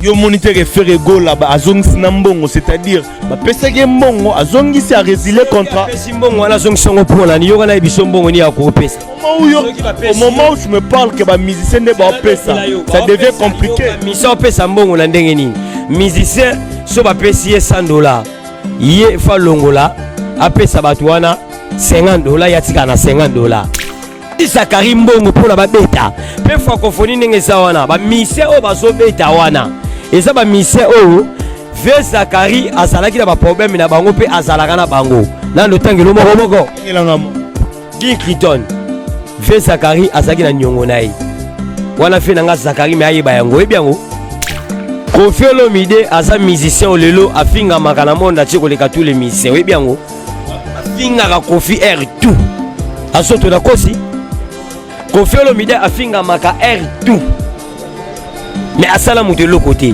Yo omoni te ke Ferre Gola azongisi na mbongo, c'est-à-dire bapesaki ye mbongo, azongisi, a résilier contrat. Apesi mbongo wana, azongisi yango mpona nini? Yoka na ye biso mbongo nini ya kopesa? Au moment où tu me parles que ba musicien nde baopesa, ça devient compliqué. Musicien opesa mbongo na ndenge nini? Musicien so bapesi ye 100 $, ye fa longola, apesa bato wana 50 $, ye atikala na 50 $. Zakari mbongo mpona babeta mpe francophonie, ndenge eza wana, bamusicien oyo bazobeta wana eza bamusicien oyo ve Zakari azalaki na baproblème na bango mpe azalaka na bango nando otangelo moko moko. Elanga mo. Bill Clinton, ve Zakari azalaki na niongo na ye wana, fe na nga Zakari me ayeba yango, oyebi yango. Koffi Olomide aza musicien oyo lelo afingamaka na monde atie koleka tous les musiciens, oyebi yango. Afingaka Koffi r tout azoto na kosi. Koffi Olomide afingamaka r tout, mais asala moto eloko te.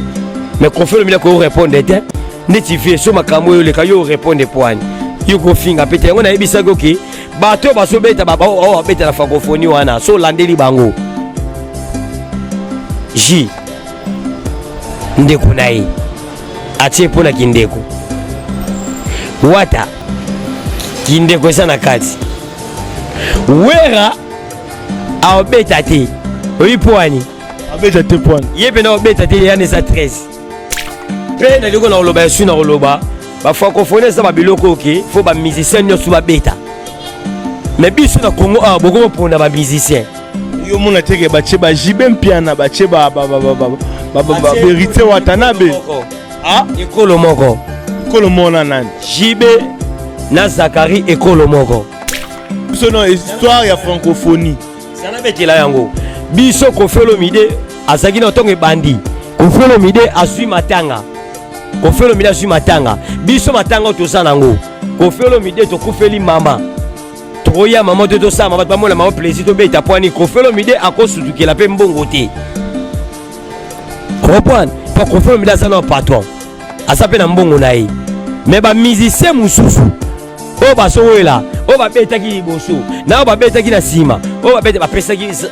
Mais Koffi Olomide akoki répondre te neti vie so makambo oyo oleka yo orépondre poani yo kofinga mpe te. Yango nayebisaki oke bato oyo bazobeta, oyo babeta na francophonie wana, so olandeli bango j ndeko na ye atie mpo na kindeko wata, kindeko eza na kati. Wera aobeta te, oyi mpo wani? Abeta te poani? Ye mpe na obeta te, yana eza 13 mpe nalingo na koloba esu na koloba bafrancophonie eza babiloko oke fo bamusicien nyonso babeta. Mais biso na Congo awa bokomopona bamusicien. Yo mona te ke batie ba JB Mpiana, batie Héritier Watanabe? Ah, ekolo moko. Ekolo mona nani? JB na Zakari ekolo moko. Biso no histoire ya francophonie. Sana betela yango biso. Koffi Olomide azalaki na ntongo ebandi. Koffi Olomide azwi matanga, Koffi Olomide azwi matanga. Biso matanga oyo toza nango, Koffi Olomide tokufeli mama, tokoya mama te, tosala mama, bamona mama plaisir, tobeta pwani. Koffi Olomide akosutukela mpe mbongo te, comprendre? Mpo Koffi Olomide aza na patron, aza mpe na mbongo na ye. Mais bamusicien mosusu oyo bazowela, oyo babetaki liboso na oyo babetaki na nsima, oyo babeta,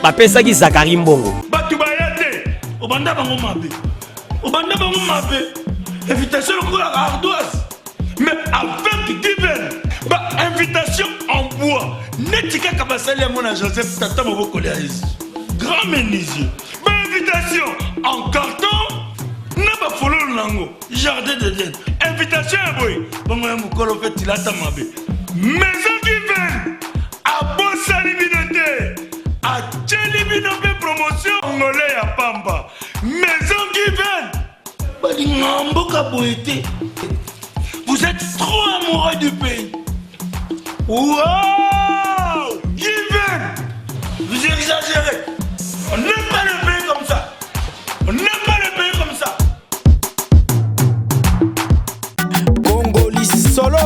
bapesaki Zakari mbongo. Bato baya te, obanda bango mabe, obanda bango mabe, invitation lokola ardoise. Mais avec Given, bainvitation en bois neti kaka basali yango na Joseph, tata mobokoli ya Yesu, grand menuisier. Bainvitation en carton na bafololo nango, jardin d'Eden, invitation ya boye bongo ya mokolo mpe tilata mabe. Maison Given abosani bino te, atieli bino mpe promotion ngole ya pamba. Maison Given balingaka mboka boye te. Vous êtes trop amoureux du pays. Wow, Given, vous exagérez. On n'aime pas le pays comme ça, on n'aime pas le pays comme ça. Congoli solo.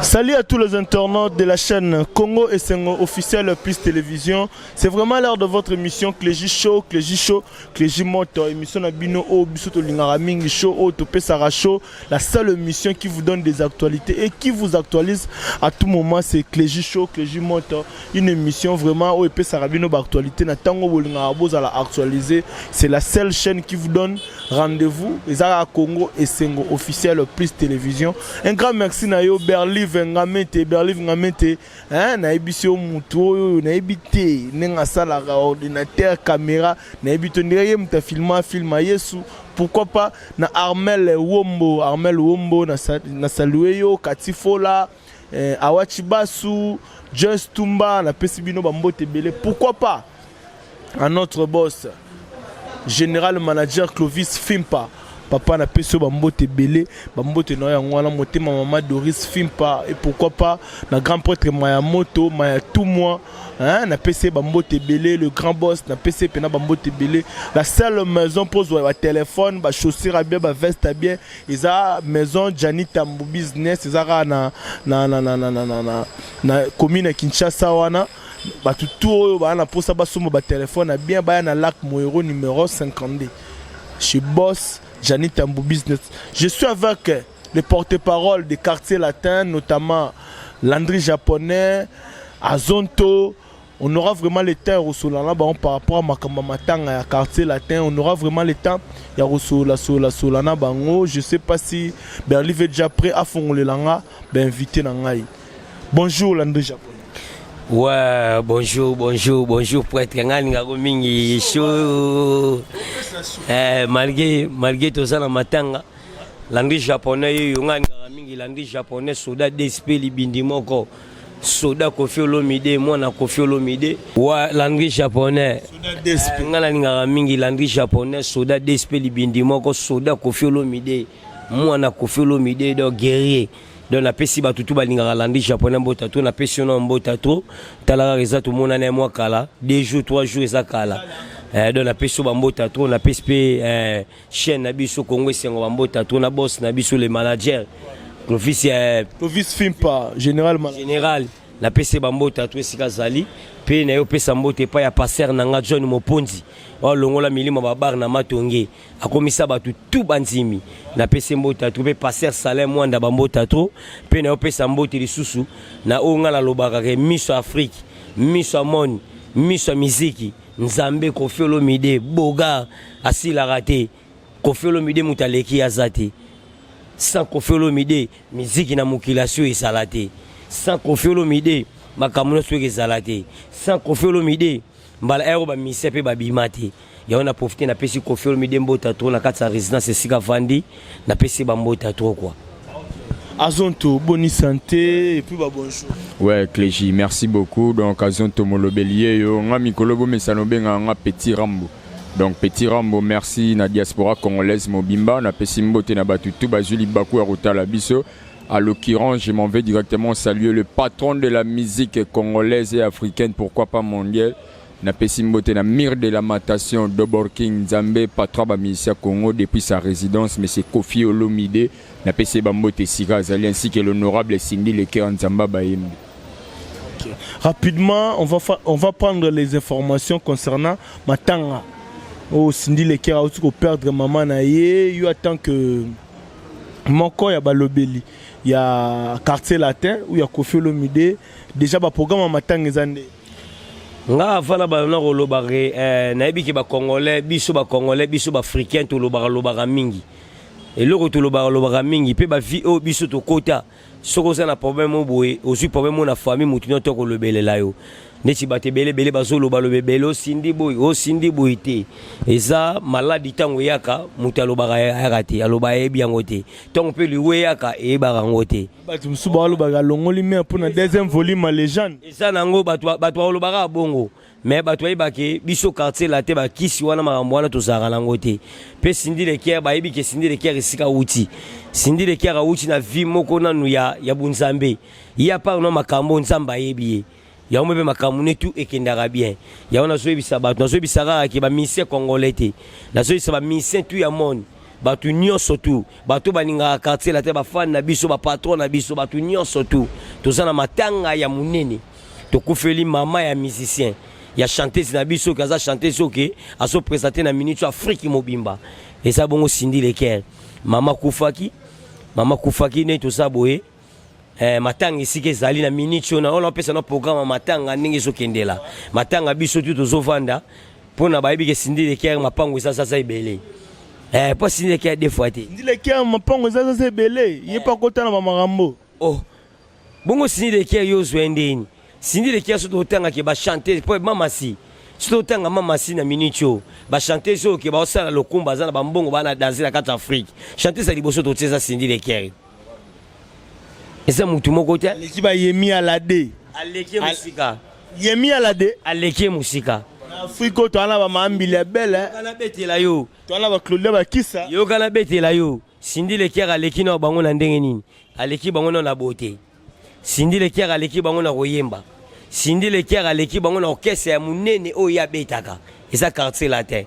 Salut à tous les internautes de la chaîne Congo Essengo officiel plus télévision. C'est vraiment l'heure de votre émission Clégie Show, Clégie Show, Clégie Moto, émission na bino o biso tolingaka mingi show o topesaka show, la seule émission qui vous donne des actualités et qui vous actualise à tout moment, c'est Clégie Show, Clégie Moto, une émission vraiment oyo epesaka bino ba actualité na tango bolingaka bozala actualisé. C'est la seule chaîne qui vous donne rendez-vous, ezalaka Congo Essengo officiel plus télévision. Un grand merci na yo Berlive Ngamete, Berlive Ngamete, hein, nayebisi yo mutu oyo nayebi te ndenge asalaka ordinateur, caméra, nayebi te ndenge ye moto afilma film ya Yesu. Pourquoi pas na Armel Wombo, Armel Wombo, na salue yo, Kati Fola, Awachi Basu, Just Tumba, napesi bino bambote ebele. Pourquoi pas à notre boss général manager Clovis Fimpa, papa, napesi yo bambote ebele, bambote na yo yango wana motema, mama Doris Fimpa. Et pourquoi pas na grand prêtre Maya Moto, Maya tout moi, hein, napesi ye bambote ebele. Le grand boss, napesi ye mpena bambote ebele. La seule maison mpo ozwa batelefone, bachaussure ya bien, baveste ya bien, eza maison Jani Tambu Business, eza kaka na commune ya Kinshasa wana. Bato tu oyo baa na mposa basomba batelefone ya bien, baya na Lac Moero numéro 52 chez boss Jani Tambu Business. Je suis avec le porte-parole des quartiers latins, notamment Landry Japonais, Azonto. On aura vraiment le temps ya kosolola na bango par rapport à makambo ya matanga ya Quartier Latin. On aura vraiment le temps ya kosolola solola solola na bango. Je sais pas si Berlive est déjà prêt afongolela nga ba invité na ngai. Bonjour Landry Japonais. Ouais, bonjour, bonjour, bonjour prêtre. Nga ningako mingi chaud. Eh, malgré toza na matanga. Landry Japonais yo nga ningaka mingi Landry Japonais soda DSP libindi moko. Soda Koffi Olomide, mwana Koffi Olomide. Ouais, Landry Japonais. Soda DSP. Eh, nga nalingaka mingi Landry Japonais, soda DSP libindi moko, soda Koffi Olomide. Mwana Koffi Olomide donc guerrier. Donc napesi bato tu balingaka Landry Japonais mbota to napesi yo na mbota to tala kaka eza tomonana ya mwa kala 2 jours 3 jours eza kala. Eh, donc napesi yo bambota to napesi mpe eh, chaîne na biso Congo Esengo bambota to na boss na biso le manager Clovis eh, Clovis Fimpa, général manager. Général napesi ye bambota to esika azali mpe na ye opesa mbote epai ya passer na nga John Moponzi oyo alongola milimo babar na matonge akomisa bato tu bandimi napesi mbote to mpe passer Salin Mwanda bambota to mpe na ye opesa mbote lisusu na oyo nga nalobaka ke miso ya Afrique, miso ya monde, miso ya miziki Nzambe Koffi Olomide bogar asilaka te. Koffi Olomide moto aleki aza te. Sans Koffi Olomide miziki na mokili asio ezala te. Sans Koffi Olomide makambo nyonso ezala te. Sans Koffi Olomide mbala ero ba musicien mpe babima te. Yango na profite napesi Koffi Olomide mbota trop na kati ya résidence esika vandi napesi ba mbota trop quoi. Azonto, bonne santé et puis bah bonjour. Ouais, Clégy, merci beaucoup. Donc Azonto Molobeli yo nga mikolo bomesano benga nga Petit Rambo. Donc Petit Rambo, merci na diaspora congolaise mobimba na pesi mbote na batu tout bazuli libaku ya kotala biso. À l'occurrence, je m'en vais directement saluer le patron de la musique congolaise et africaine, pourquoi pas mondiale. Napesi mbote na mire de lamentation Dobor King Nzambe, patron ba musicien Congo depuis sa résidence, monsieur Koffi Olomide. Napesi ba mbote sika azali ainsi que l'honorable Cindy Leker Nzamba Bayembi. Okay. Rapidement, on va prendre les informations concernant Matanga. Oh, Cindy Leker a aussi perdre maman na ye, yo en tant que moko ya balobeli ya Quartier Latin ou ya Koffi Olomide, déjà ba programme ya matanga eza nde. Nga afana bana kolobaka eh, nayebi ke bacongolais biso, bacongolais biso, baafricain tolobaka lobaka mingi. Eloko tolobaka lobaka mingi mpe bavie oyo biso tokota, soki oza na problème oyo boye, ozwi problème oyo na famille, motu nyonso tokolobelela yo neti bato ebele ebele bazoloba-loba ebele, osindi boye, osindi boye te. Eza maladi. Ntango eyaka, moto alobaka ayaka te, aloba ayebi yango te. Ntango mpe liwa eyaka, eyebaka yango te. Bato mosusu balobaka alongoli mare mpona deuxième volume ya Légende. Eza nango bato balobaka bongo, mais bato bayebake biso Quartier Latin, bakisi wana, makambo wana tozalaka nango te. Mpe Cindy Le Cœur, bayebi ke Cindy Le Cœur esika awuti, Cindy Le Cœur awuti na vie moko nanu ya bunzambe. Ye apart na makambo Nzambe ayebi ye yango mpe makambo netu ekendaka bien. Yango nazoyebisa bato, nazoyebisa kaka ke bamusicien congolais te, nazoyebisa bamusicien tu ya monde, bato nyonso tu, bato balingaka Quartier Latin, bafani na biso, bapatron na biso, bato nyonso tu, toza na matanga ya monene. Tokufeli mama ya musicien, ya chanteuse na biso, oke aza chanteuse, oke azoprésente na minute Afrique mobimba, eza bongo Cindy Le Cœur. Mama kufaki, mama kufaki nde toza boye. Eh, matanga esika ezali na minute oyo oyo napesa na programme ya matanga ndenge ezokendela matanga. Biso tu tozovanda mpona bayebi ke Cindy Le Cœur mapango eza zaza ebele. Eh, mpo Cindy Le Cœur deux fois te. Cindy Le Cœur mapango eza zaza ebele, ye mpe akota na bamakambo. Oh, bongo Cindy Le Cœur yo ozwa ndeni? Cindy Le Cœur so totangaki bachanteuse mpo mamasi, so totanga mamasi na minute oyo, bachanteuse oyo ke baosala lokumba, aza na bambongo, baa na danse na kati ya Afrique, chanteuse ya liboso totie eza Cindy Le Cœur. Eza mutu moko te. Aleki bayemi Alade. Aleki ye mosika. Yemi Alade. Aleki ye mosika. Na Afrique oyo toza na bamambili ya bele. Yoka betela yo. Toza na baclaudia Bakisa. Yoka na betela yo. Cindy Le Cœur aleki na bango na ndenge nini? Aleki bango na beauté. Cindy Le Cœur aleki bango na koyemba. Cindy Le Cœur aleki bango na orchestre ya monene oyo ye abetaka, eza Quartier Latin.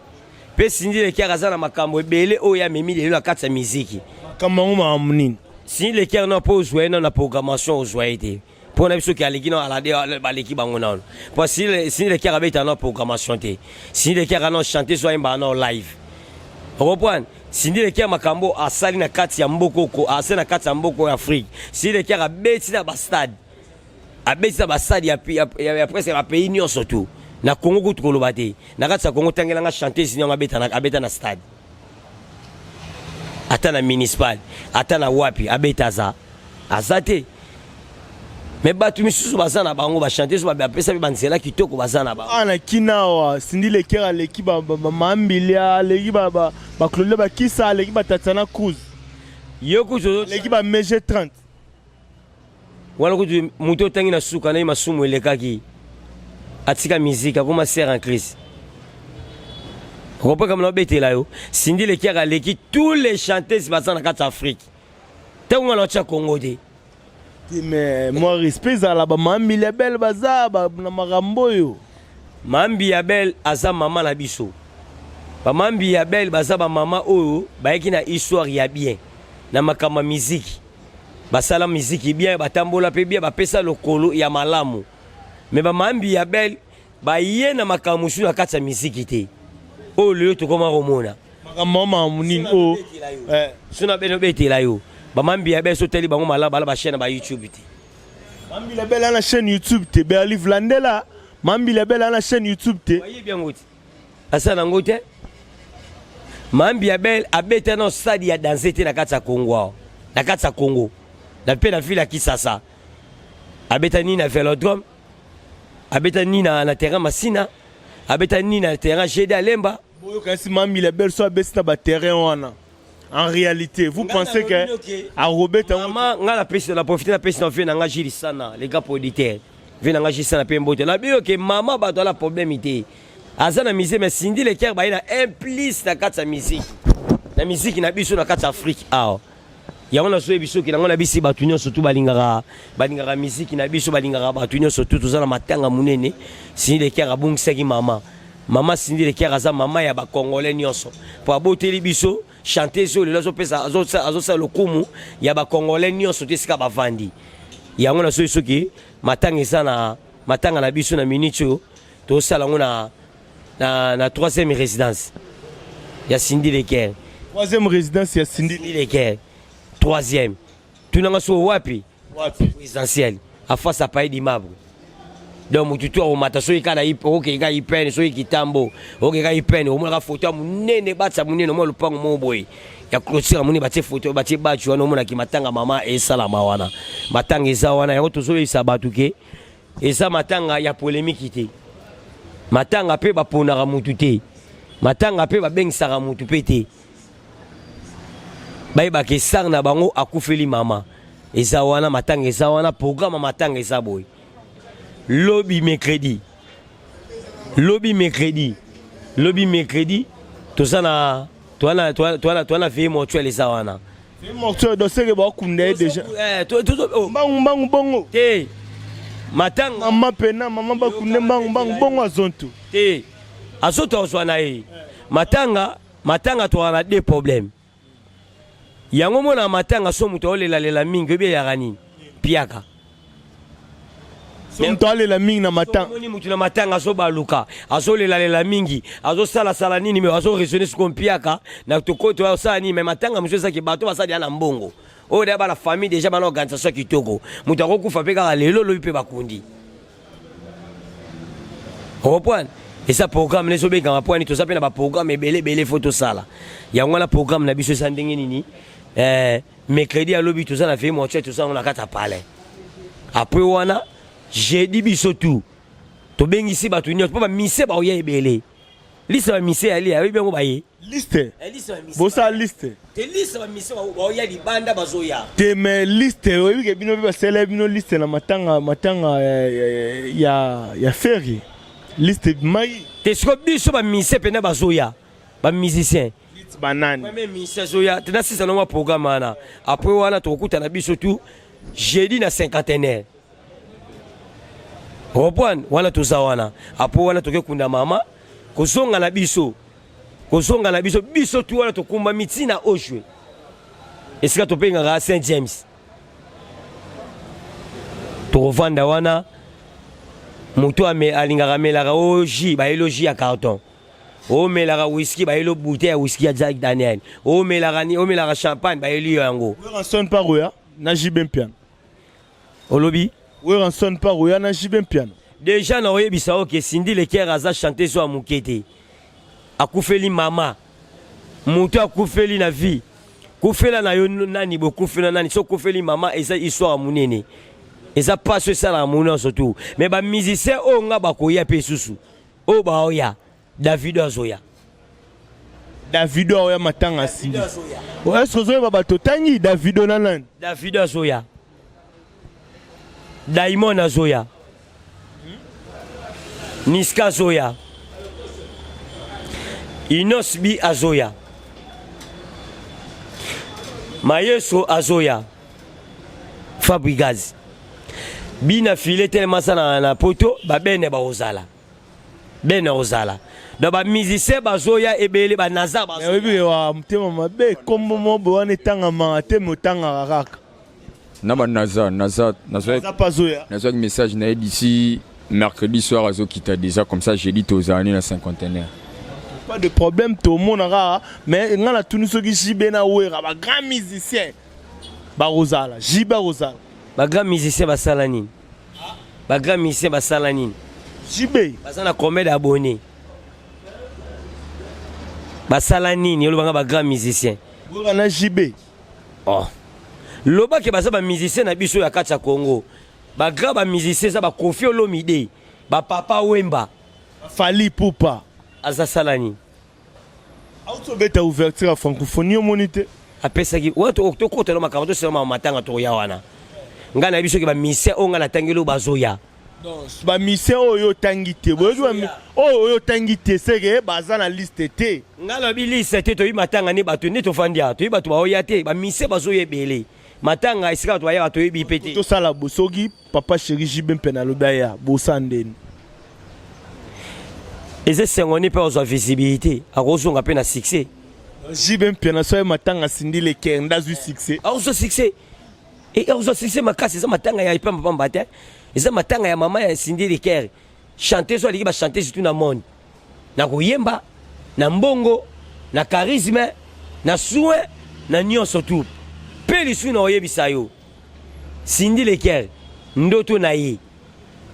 Mpe Cindy Le Cœur aza na makambo ebele oyo amemi lelo na kati ya miziki. Makambo yango makambo nini? Cindy Le Cœur na mpo ozwa ye nano na programmation, ozwa ye te mpo na biso ke aleki na Alade, baleki bango nano, mpo Cindy Le Cœur abetaka na programmation te. Cindy Le Cœur ana chante so ayembaka na live, okomprendre? Cindy Le Cœur makambo asali na kati ya mboka oko asali na kati ya mboka oyo Afrique, Cindy Le Cœur abeti na bastade. Abetisa basali ya, ya, ya, ya presque ba pays nyonso tu. Na Congo kutu koloba te. Na kati ya Congo tangela nga chanteuse niongo abeta na, abeta na stade. Ata na municipal, ata na wapi abeta aza. Aza te. Mais bato misusu baza na bango ba chanteuse ba bapesa pe ba nzela kitoko baza na bango. Awa na kin awa Cindy Le Coeur aleki ba ba ba Mambili aleki ba ba ba Claudia Bakisa aleki ba Tatiana Cruz. Yo kutu aleki ba Meje 30. Wana kutu moto otangi na suka na ye masumu elekaki atika musique akoma sœur en Christ. Okopa kama nabetela yo Cindy Le Coeur aleki tous les chanteuses baza na kati ya Afrique. Ntango wana otya Congo te. Te mais moi respect ezala ba Mambi ya belle baza ba na makambo oyo. Mambi ya belle aza mama na biso. Ba Mambi ya belle baza ba mama oyo bayaki na histoire ya bien na makambo ya miziki. Basala miziki bien, batambola pe bien, bapesa lokolo ya malamu. Mais ba Mambi ya belle baye na makambo mosusu na kati ya miziki te. Oyo lelo tokoma komona. Makambo makambo nini oyo? Eh. Sona beno betela yo. Ba Mambi ya belle soteli bango malamu bala ba chaîne ba YouTube te. Mambi ya belle na chaîne YouTube te. Berli Vlandela Mambi ya belle na chaîne YouTube te. Bayebi yango te. Asala yango te. Mambi ya belle abeta na stade ya danse te na kati ya Congo awa. Na kati ya Congo. Na pe na ville ya Kisasa. Abeta ni na Velodrome. Abeta ni na, na terrain Masina. Abeta ni na terrain GD Alemba. Boyoka si Mambi la belle soit abeti na ba terrain wana. En réalité, vous pensez que arobeta Maman, nga na pesi na profiter na pesi na vie na nga Gilles Sana, les gars producteurs. Vie na nga Gilles Sana pe mbote. Na biyo ke maman bato ala problème te. Aza na musée mais Cindy Le Coeur baye na un plus na kati ya musique. Na musique na biso na kati ya Afrique awa. Yango na soyebi soki nango na bisi bato nyonso tu balingaka balingaka musique na biso balingaka bato nyonso tu toza na matanga munene. Cindy Le Coeur abungisaki mama. Mama Cindy Le Coeur aza mama ya ba Congolais nyonso. Po aboteli biso chanteuse oyo lelo azopesa azosala lokumu ya ba Congolais nyonso te esika bavandi. Yango na soki soki matanga eza na matanga na biso na minute oyo tosala yango na na na troisième résidence ya Cindy Le Coeur. Troisième résidence ya Cindy Le Coeur. Troisième. Tunanga so wapi? Wapi? Présidentielle. A face à Palais du Marbre. Donc mutu tu akomata soki kaka na okei kaka ipene soki kitambo okei kaka ipene omonaka foto ya monene batisa monene omona lopango moko boye ya clôture ya monene batie foto batie bacu wana omonaki matanga mama esalama wana matanga eza wana yango tozoyebisa bato ke eza matanga ya polemiki te matanga mpe baponaka mutu te matanga mpe babengisaka mutu mpe te bayebaka esar na bango akufeli mama eza wana matanga eza wana programme ya matanga eza boye lobi mercredi lobi mercredi lobi mercredi toza na toza na toza na veille mortuaire eza wana veille mortuaire doseke bakunda ye déjà eh, oh. mbangu mbangu bongo te matanga mama pena mama bakunde mbangu mbangu bongo azonto te azonto azwa na ye matanga Matanga toka na deux problèmes. Yango mona matanga so moto aolela lela mingi oyebi eyaka nini? Piaka. So moto alela mingi na matanga. Omoni moto na matanga azobaluka, azolelalela mingi, azosalasala nini mais azo raisonner siko mpiaka na tokoto asala nini mais matanga mosusu ezaki bato basali ya na mbongo. Oyo deja bana famille deja bana organisation kitoko. Moto akokufa mpe kaka lelo lobi mpe bakundi. Okoprendre eza programme na ezobengama mpo ani toza mpe na baprogramme ebele ebele fo tosala yango wana programme na biso eza ndenge nini eh, mercredi alobi toza na veille mortuaire toza yango na kati ya palais apres wana jeudi biso tout tobengisi bato nyonso mpo bamise baoya ebele liste ba mise ya lia oyebi yango baye liste eh, bosala liste te liste ba mise baoya libanda bazoya te mais liste oyebi ke bino mpe basala bino liste na matanga matanga ya, ya, ya ferre liste ebimaki te siko biso ba mise mpena bazoya ba musicien banani premier musicien azoya te nasisa nango programme wana après wana tokokutana biso tout jeudi na cinquantenaire Reprendre wana toza wana apo wana toke kunda mama kozonga na biso kozonga na biso biso tu wana tokumba miti na Oshwe esika topengaka Saint James tokovanda wana moto alingaka amelaka o jus bayeli o jus ya carton omelaka whisky bayeli o bouteille ya whisky ya Jack Daniel omelaka omelaka champagne bayeli yo yango Werrason mpe akoya na JB Mpiana Olobi? Werrason mpe akoya na JB Mpiana. Dejà na oyebisa yo ke Cindy Le Coeur aza chanteuse oyo ya moke te. Akufeli mama. Mutu akufeli na vie. Kufela na yo nani bokufela nani so kufeli mama eza histoire ya munene. Eza pasi oyo esalaka mu nyonso tu. Mais ba musiciens oyo nga bakoya pe susu. Oyo baoya Davido azoya. Davido aoya matanga asili. Est-ce que ozoyeba bato otangi Davido na nani? Davido azoya. Daimon azoya. Niska azoya. Inos B azoya. Mayeso azoya. Fabrigaz. Bina filet telema sana na poto babene bakozala. Bene ozala. Donc ba musiciens bazoya ebele ba Nazar bazoya. Oyebi wa motema mabe kombo mo wana etangamaka te me otangaka kaka. Na ba Nazar, Nazar, nazwaki message na ye d'ici mercredi soir azokita déjà comme ça jeudi tozala na cinquantenaire. Pas de problème tomona kaka mais nga natuni soki JB na Wera ba grand musicien bakozala JB akozala. Ba grand musicien basala nini? Ba grand musicien basala nini? JB baza na combien d'abonnés? Basala nini? Olobanga ba grand musicien. Wera na JB. Oh. Loba ke baza ba musicien na biso ya kati ya Congo. Ba grand ba musicien eza ba Koffi Olomide, ba Papa Wemba, Fally Ipupa. Aza sala nini? Auti obeta ouverture ya francophonie omoni te. Apesaki wana tokota no makambo tosala matanga tokoya wana. Ngai nayebi soki ba musicien oyo ngai natangeli oyo bazoya. Donc ba musicien oyo otangi te, boyebi oyo oyo otangi te seke baza na liste te. Ngai nalobi liste te, toyebi matanga nde bato nde tofandi awa, toyebi bato baoya te, ba musicien bazoya ebele. Matanga esika bato bayaka toyebi mpe te. Tosala bo soki papa chéri JB mpe nalobi aya bosa ndeni. Eza esengo nde mpe azwa visibilité, akozonga mpe na succès. JB mpe na soye matanga Cindy Le Coeur nde azwi succès. Akozwa succès. E akozwa succès makasi, eza matanga ya epamba pamba te. Eza matanga ya mama ya Cindy Le Coeur. Chanteuse oyo aleki ba chanteuse tout na monde. Na koyemba, na mbongo, na charisme, na soin, na nyonso tout. Pe lisusu na oyebisa yo. Cindy Le Coeur, ndoto na ye.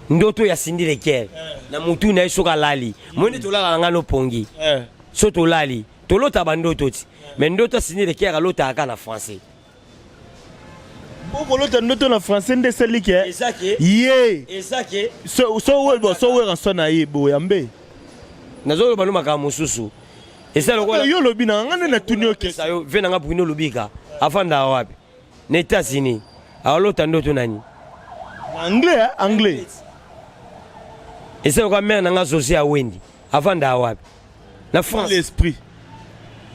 Ndoto ya Cindy Le Coeur. Na mutu na ye soki alali. Moni tolala na ngano pongi. So tolali, tolota ba ndoto ti. Mais ndoto ya Cindy Le Coeur alotaka kaka na français. Okolota ndoto na français nde esali ke ye so Werrason na ye boyambe. Nazoloba no makambo mosusu. Eza lokola yo olobi na nga nde natuni yo question. Yo ve na nga Bruno Lubika afanda wapi? Na États-Unis. Alota ndoto nani? Anglais, anglais. Eza lokola mère na nga José Awendi afanda wapi? Na France. L'esprit.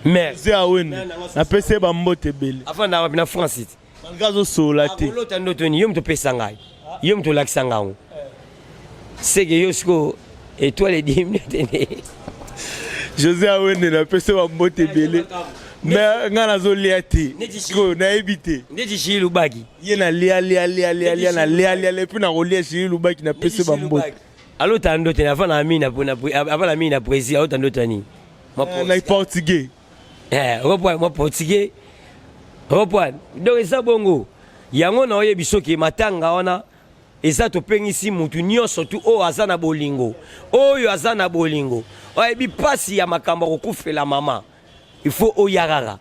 Mère. José Awendi. Napesi ye bambote ebele. Afanda wapi na France? Malgré azosola te. Akolota ndoto nini? Yo moto opesa ngai. Yo moto olakisa ngai yango. Seke yo siko étoile edimi te. José Awende napesi bambote ebele. Mais ngai nazolia te. Sikoyo nayebi te. Ndeti Shili Lubaki. Ye na lia lia lia lia lia na lia lia lia puis nakolia Shili Lubaki napesi bambote. Alota ndoto ni avant na mina avant na mina Brésil alota ndoto ni. Na portugais. Reprendre moi portugais. Reprendre. Donc eza bongo. Yango na oyebi soki matanga wana eza topengisi mutu nyonso tu oyo aza na bolingo, oyo aza na bolingo, oyebi pasi ya makambo kokufela mama. Il faut oya kaka.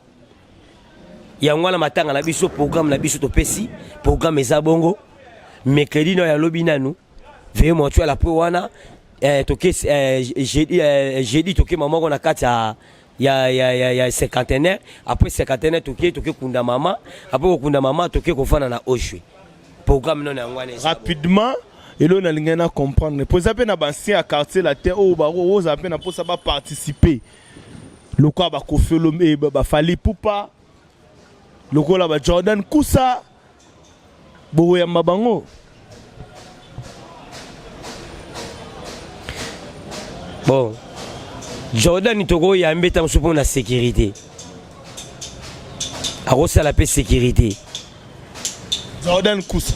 Yango wana matanga na biso programme na biso topesi programme eza bongo. Mercredi no ya lobi nanu veille mortuaire la po wana toke jeudi, jeudi toke mama moko na kati ya ya ya ya ya cinquantenaire. Après cinquantenaire toke toke kunda mama, après kokunda mama toke kofanda na Oshwe. Programme non yango wana rapidement elo na lingai na comprendre po eza pe na ba ancien ya quartier latin oyo ba oza pe na posa ba participer lokola ba Koffi Olomide ba Fally Ipupa lokola ba Jordan Kusa bokoyamba bango. Bon, Jordan tokoyambe ntango mosusu mpona sécurité, akosala mpe sécurité. Jordan Kusa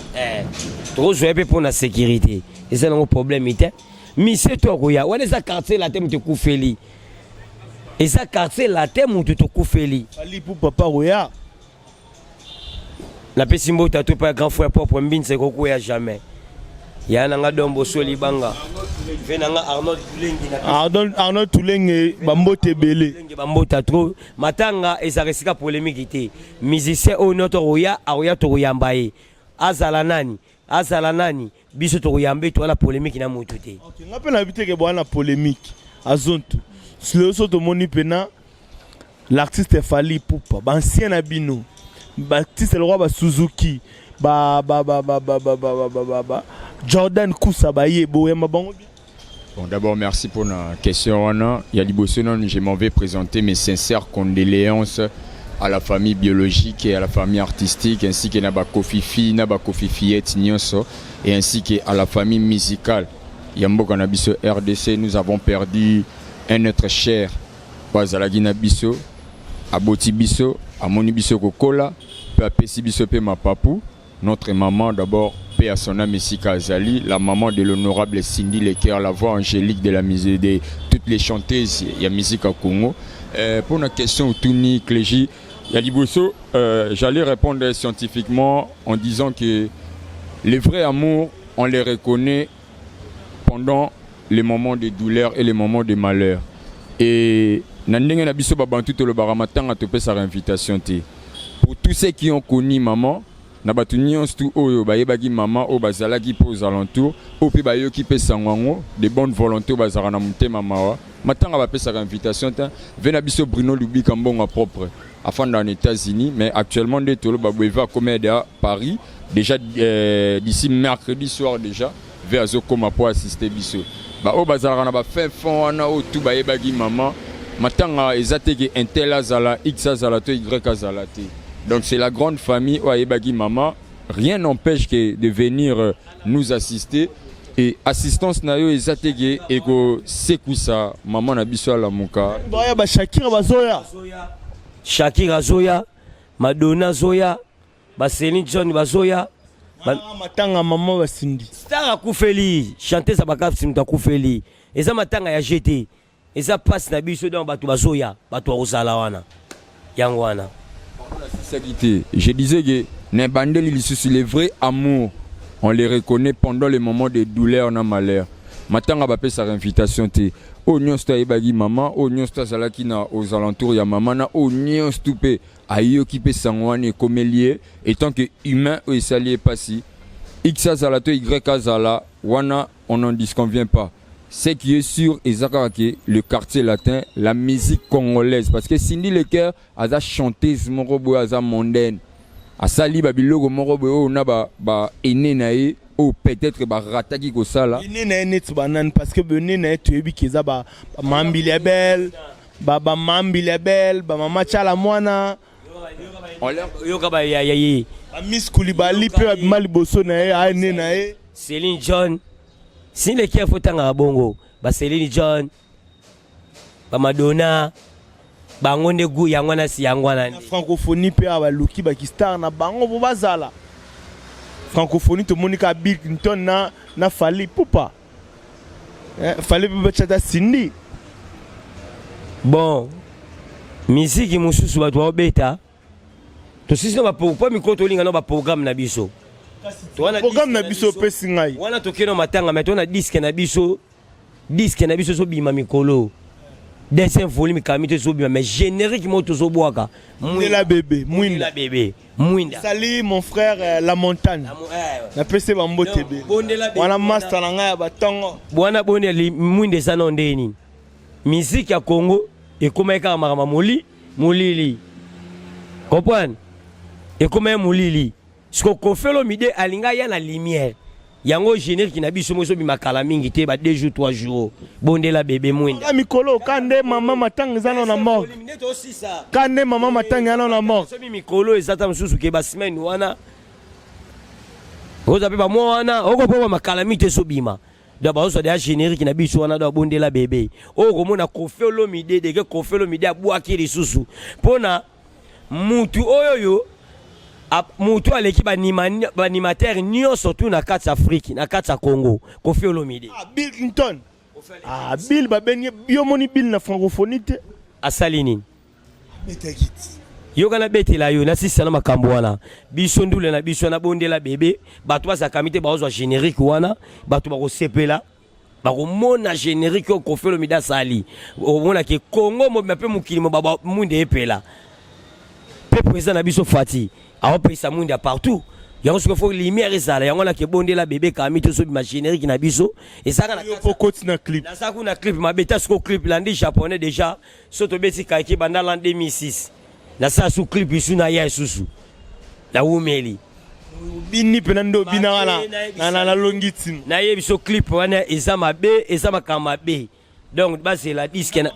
tokozwa ye mpe mpona sécurité, eza nango problème te. Mise to akoya wana eza quartier latin moto ekufeli, eza quartier latin moto tokufeli. Fally Ipupa papa akoya. Napesi mbote to pa grand frère propre Mbinza ekokwea jamais. Ya na nga Domboso Libanga. Ve na nga Arnold Tulenge na Arnold, Arnold Tulenge bambote ebele. Tulenge bambota trop. Matanga ezalaka esika polémique te. Musicien oyo nyonso akoya, akoya tokoyamba ye. Azala nani? Azala nani? Biso tokoyamba ye, toza na polémique na mutu te. Ok, nga mpe nayebi te ke boa na polémique azonto. Lelo so tomoni mpena l'artiste Fally Ipupa, ba ancien na bino, ba artiste lokola ba Suzuki, ba ba ba ba ba ba ba ba ba ba Jordan Kusa baye boyamba bango bien. Bon, d'abord, merci pour la question. Wana. Ya liboso nanu, je m'en vais présenter mes sincères condoléances à la famille biologique et à la famille artistique, ainsi que na ba Kofifi, na ba Kofi Fillette nyonso, et ainsi que à la famille musicale. Ya mboka na biso RDC, nous avons perdu un être cher. Oyo azalaki na biso, aboti biso, amoni biso kokola, pe apesi biso pe mapapu. Notre maman d'abord, paix à son âme esika azali, la maman de l'honorable Cindy Leker, la voix angélique de la musique, de toutes les chanteuses ya musique à Congo. Pour la question otuni Clégie, ya liboso, j'allais répondre scientifiquement en disant que le vrai amour, on les reconnaît pendant les moments de douleur et les moments de malheur. Et na ndenge na biso babantu tolobaka matanga topesaka invitation te. Pour tous ceux qui ont connu maman, na bato nyonso tu oyo bayebaki mama oyo bazalaki mpe aux alentours, oyo mpe bayoki mpe sango yango de bonne volonté oyo bazalaka na motema mawa, matanga bapesaka invitation te. Ve na biso Bruno Lubika mbongo propre afanda en États-Unis, mais actuellement nde toloba boye va akoma à Paris déjà, d'ici mercredi soir déjà ve azokoma po assister biso. Baoyo bazalaka na bafin fond wana oyo tu bayebaki mama, matanga eza te ke intel azala, x azala to y azala te. Donc c'est la grande famille oyo ayebaki mama, rien n'empêche que de venir nous assister. Et assistance na yo eza te ke ekosekwisa mama na biso alamuka. Baya ba Shakira bazoya. Shakira azoya, Madonna azoya, ba Céline John bazoya. Matanga mama basindi. Star akufeli, chanteuse ya bakafsi moto akufeli. Eza matanga ya gt, eza mpasi na biso. Donc bato bazoya, bato bakozala wana, yango wana. Nasisaki te, je disais que na ebandeli lisusu, le vrai amour, on les reconnaît pendant les moments de douleur na malheur. Matanga bapesaka invitation te. Oyo nyonso to ayebaki mama, oyo nyonso to azalaki na aux alentours ya mama, na oyo nyonso tu mpe ayoki mpe sango wana ekomeli ye étant que humain, oyo esali ye mpasi, x azala to y azala wana, on n'en disconvient pas. Ce qui est sûr eza kaka ke le Quartier Latin, la musique congolaise, parce que Cindy Leker aza chanteuse moko boye, aza mondaine, asali babiloko moko boye oyo na ba aîné na ye oyo peut-être barataki kosala. Ene na ye neti banani? Parce que bene na ye toyebi ke eza bamambili ya bele, bamambili ya bele, bamama Tiala mwana. Yoka ba ya ye. Bamiss Kulibali mpe babima liboso na ye, aene na ye. Céline John, Cindy Leker fo tangaka bongo ba Céline John, bamadonna, bango nde gu yango wana, si yango wana nde. Francophonie mpe awa baluki bakistar na bango po bazala francophonie. Tomoni kaka Bill Clinton na Fally Ipupa. Fally mpe batya ta Cindy. Bon, miziki mosusu bato baobeta, tosisi na po mikolo tolinga na baprogramme na biso. Programme na biso opesi ngai. Wana tokende matanga, mais tona disque na biso, disque na biso ezobima mikolo, deuxième volume kami to ezobima, mais générique moko tozobwaka. Mwinda bébé mwinda. Bébé mwinda. Sali mon frère, la montagne, napesi bambote ebele wana, master na ngai ya batongo. Bwana bondela mwinda eza nao ndenge nini? Musique ya Congo ekomaki kaka makambo moli molili, comprendre, ekomaki molili. Siko Koffi Olomide alinga ya na lumière yango, générique na biso mo ezobima kala mingi te, ba 2 jours, 3 jours, bondela bébé mwinda. Mikolo ka nde mama matanga eza nano na morgue, ka nde mama matanga eza nano na morgue. Soki mikolo eza ta mosusu ke basemaine wana oza mpe bamwa wana okopo makala mingi te ezobima. Donc bazozwa deya générique na biso wana. Donc bondela bébé oyo komona Koffi Olomide deke Koffi Olomide abwaki lisusu mpona mutu oyo oyo mutu aleki baanimateur nyonso tu na kati ya Afrique, na kati ya Congo, Koffi Olomide. Ah, Bill Clinton, ah, Bill babengi yo, moni Bill na francophonie te. Asali nini? Abetaki ti. Yoka nabetela yo, nasisa na makambo wana. Biso ndule na biso nabondela bebe, bato bazakami te bakozwa générique wana, bato bakosepela. Bakomona générique oyo Koffi Olomide asali. Okomona ke Congo mobimba mpe mokili mobimba mwinda epela. Mpe président na biso Fati aopesa mwinda partout. Yango soki faut lumière ezala, yango wana ke bondela bebe kami tozobima générique na biso. Ezalaka na Yo po koti na clip. Naza kuna clip mabe ta siko clip landi japonais déjà so tobeti kaki banda l'an 2006. Nasala su clip isu na ya isusu. Na wumeli. Bini pena ndo bina wana na na na longi timo. Na yebi so clip wana eza mabe, eza makambo mabe. Donc bazela disque na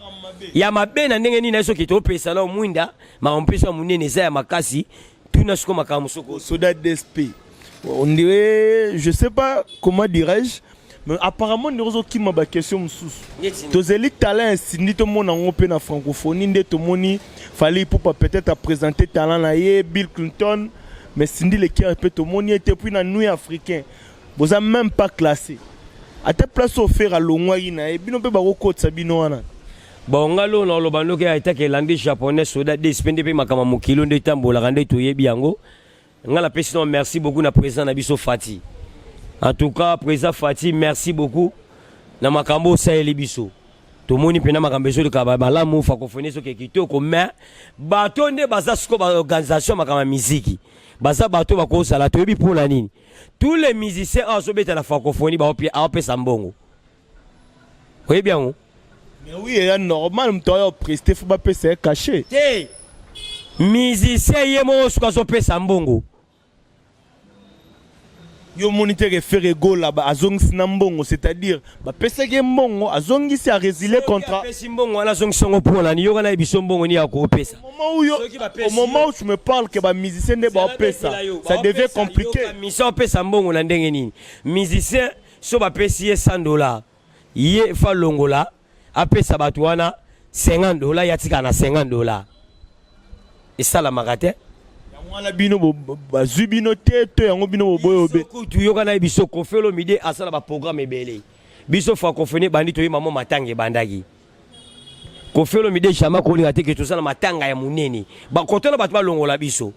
ya mabe na ndenge nini soki topesa na mwinda, makambo pesa munene eza ya makasi. Tuna siko makambo soko. Soda DSP. On dirait, je sais pas comment dirais-je, mais apparemment ndeko ozokima ba question mosusu. Tozeli talent esindi tomona yango mpe na francophonie nde tomoni Fally Ipupa peut-être a présenter talent na ye Bill Clinton, mais Cindy Le Cœur mpe tomoni ete puis na nuit africain boza même pas classé. Ata place oyo Ferre alongwaki na ye bino mpe bakokotisa bino wana. Bon nga lo na oloba ndoki ya etake elandi japonais soda DSP nde mpe makambo ya mokili nde etambolaka nde toyebi yango. Nga napesi no merci beaucoup na président na biso Fati. En tout cas président Fati merci beaucoup na makambo osaleli biso. Tomoni mpena makambo ezoleka malamu francophonie soki kitoko mais bato nde baza siko ba organisation makambo ya miziki. Baza bato bakozala toyebi mpona nini. Tous les musiciens oyo azobeta na francophonie baopesa mbongo. Oyebi yango? Mais oui, eza normal moto oyo prester faut bapesa ye cachet. Te. Musicien ye moko soki azopesa mbongo. Yo moni te ke Ferre Gola ba azongisi na mbongo, c'est-à-dire bapesaki ye mbongo azongisi a résilier contrat. Apesi mbongo wana azongisi yango mpo na nini? Yoka na biso mbongo nini ya kopesa. Au moment où yo, au moment où tu me parles que ba musicien nde baopesa, ça devient compliqué. Musicien opesa mbongo na ndenge nini? Musicien so bapesi ye $100, ye fa longola apesa bato wana $50, ya tika na $50. Esalamaka te. Yango wana bino bazwi bino te to yango bino boboyo be. Kutu yoka na biso Koffi Olomide asala ba programme ebele. Biso francophonie bandi toyeba mo matanga ebandaki. Koffi Olomide jamais kolinga te ke tozala matanga ya monene. Ba koto na bato balongola biso.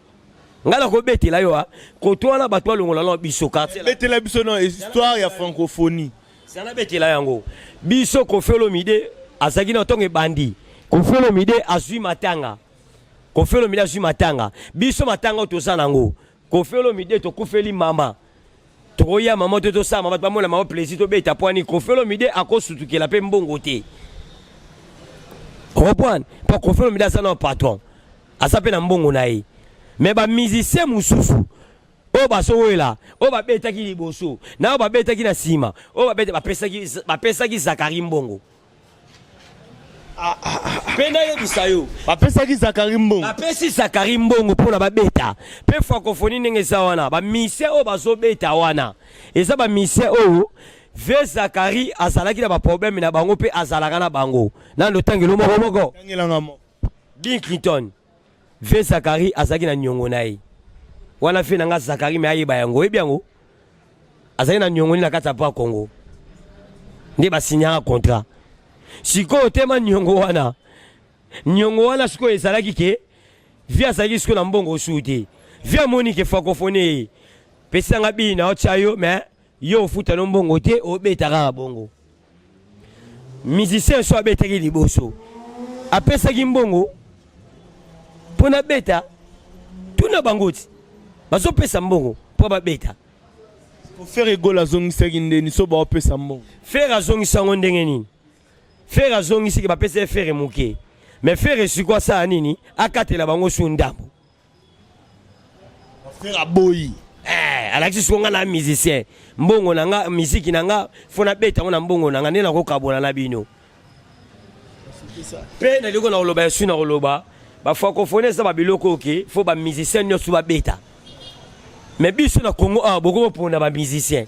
Nga na kobetela yo a koto wana bato balongola na biso quartier. Betela biso na histoire ya francophonie. Sana betela yango. Biso Koffi Olomide azalaki na ntongo ebandi. Koffi Olomide azwi matanga. Koffi Olomide azwi matanga. Biso matanga oyo toza nango. Koffi Olomide tokufeli mama. Tokoya mama te tosala mama bamona mama plaisir tobeta pwani. Koffi Olomide akosutukela pe mbongo te. Comprendre? Po Koffi Olomide aza na patron. Aza pe na mbongo na ye. Mais ba musiciens mosusu oyo bazowela, oyo babetaki liboso, na oyo babetaki na nsima, oyo babeta, bapesaki, bapesaki Zakari mbongo. Mpe nayebisa yo, bapesaki Zakari mbongo. Bapesi Zakari mbongo mpona babeta. Mpe francophonie ndenge eza wana, ba musiciens oyo bazobeta wana, eza ba musiciens oyo Vieux Zakari azalaki na ba problème na bango mpe azalaka na bango. Nando tangelo moko moko. Tangelanga moko. Bill Clinton. Vieux Zakari azalaki na niongo na ye. Wana vieux na nga Zakari mais ayeba yango, oyebi yango? Azalaki na niongo ni na kati ya Bras Congo. Nde ba signaka contrat. Sikoyo tema niongo wana. Niongo wana sikoyo ezalaki ke vieux azalaki sikoyo na mbongo osu te. Vieux amoni ke francophonie ye. Pesa nga bini na otia yo mais yo ofuta no mbongo te, obeta kaka bongo. Musicien so abetaki liboso apesaki mbongo mpo na beta, tuna bango ti bazopesa mbongo mpo babeta. Ferre Gola azongisaki ndeni so baopesa mbongo. Ferre azongisi yango ndenge nini? Ferre azongisaki bapesa ye Ferre moke, mais Ferre sikoyo asala nini? Akatela bango su ndambo. Ferre aboyi. Alakisi sikoyo nga na musicien, mbongo na nga, miziki na nga, fo nabeta yango na mbongo na nga, nde nakokabola na bino. Mpe nalingi na koloba esu na koloba ba francophonie eza ba biloko oyo ke fo ba musicien nyonso babeta, mais biso na Congo awa boko pona ba musicien.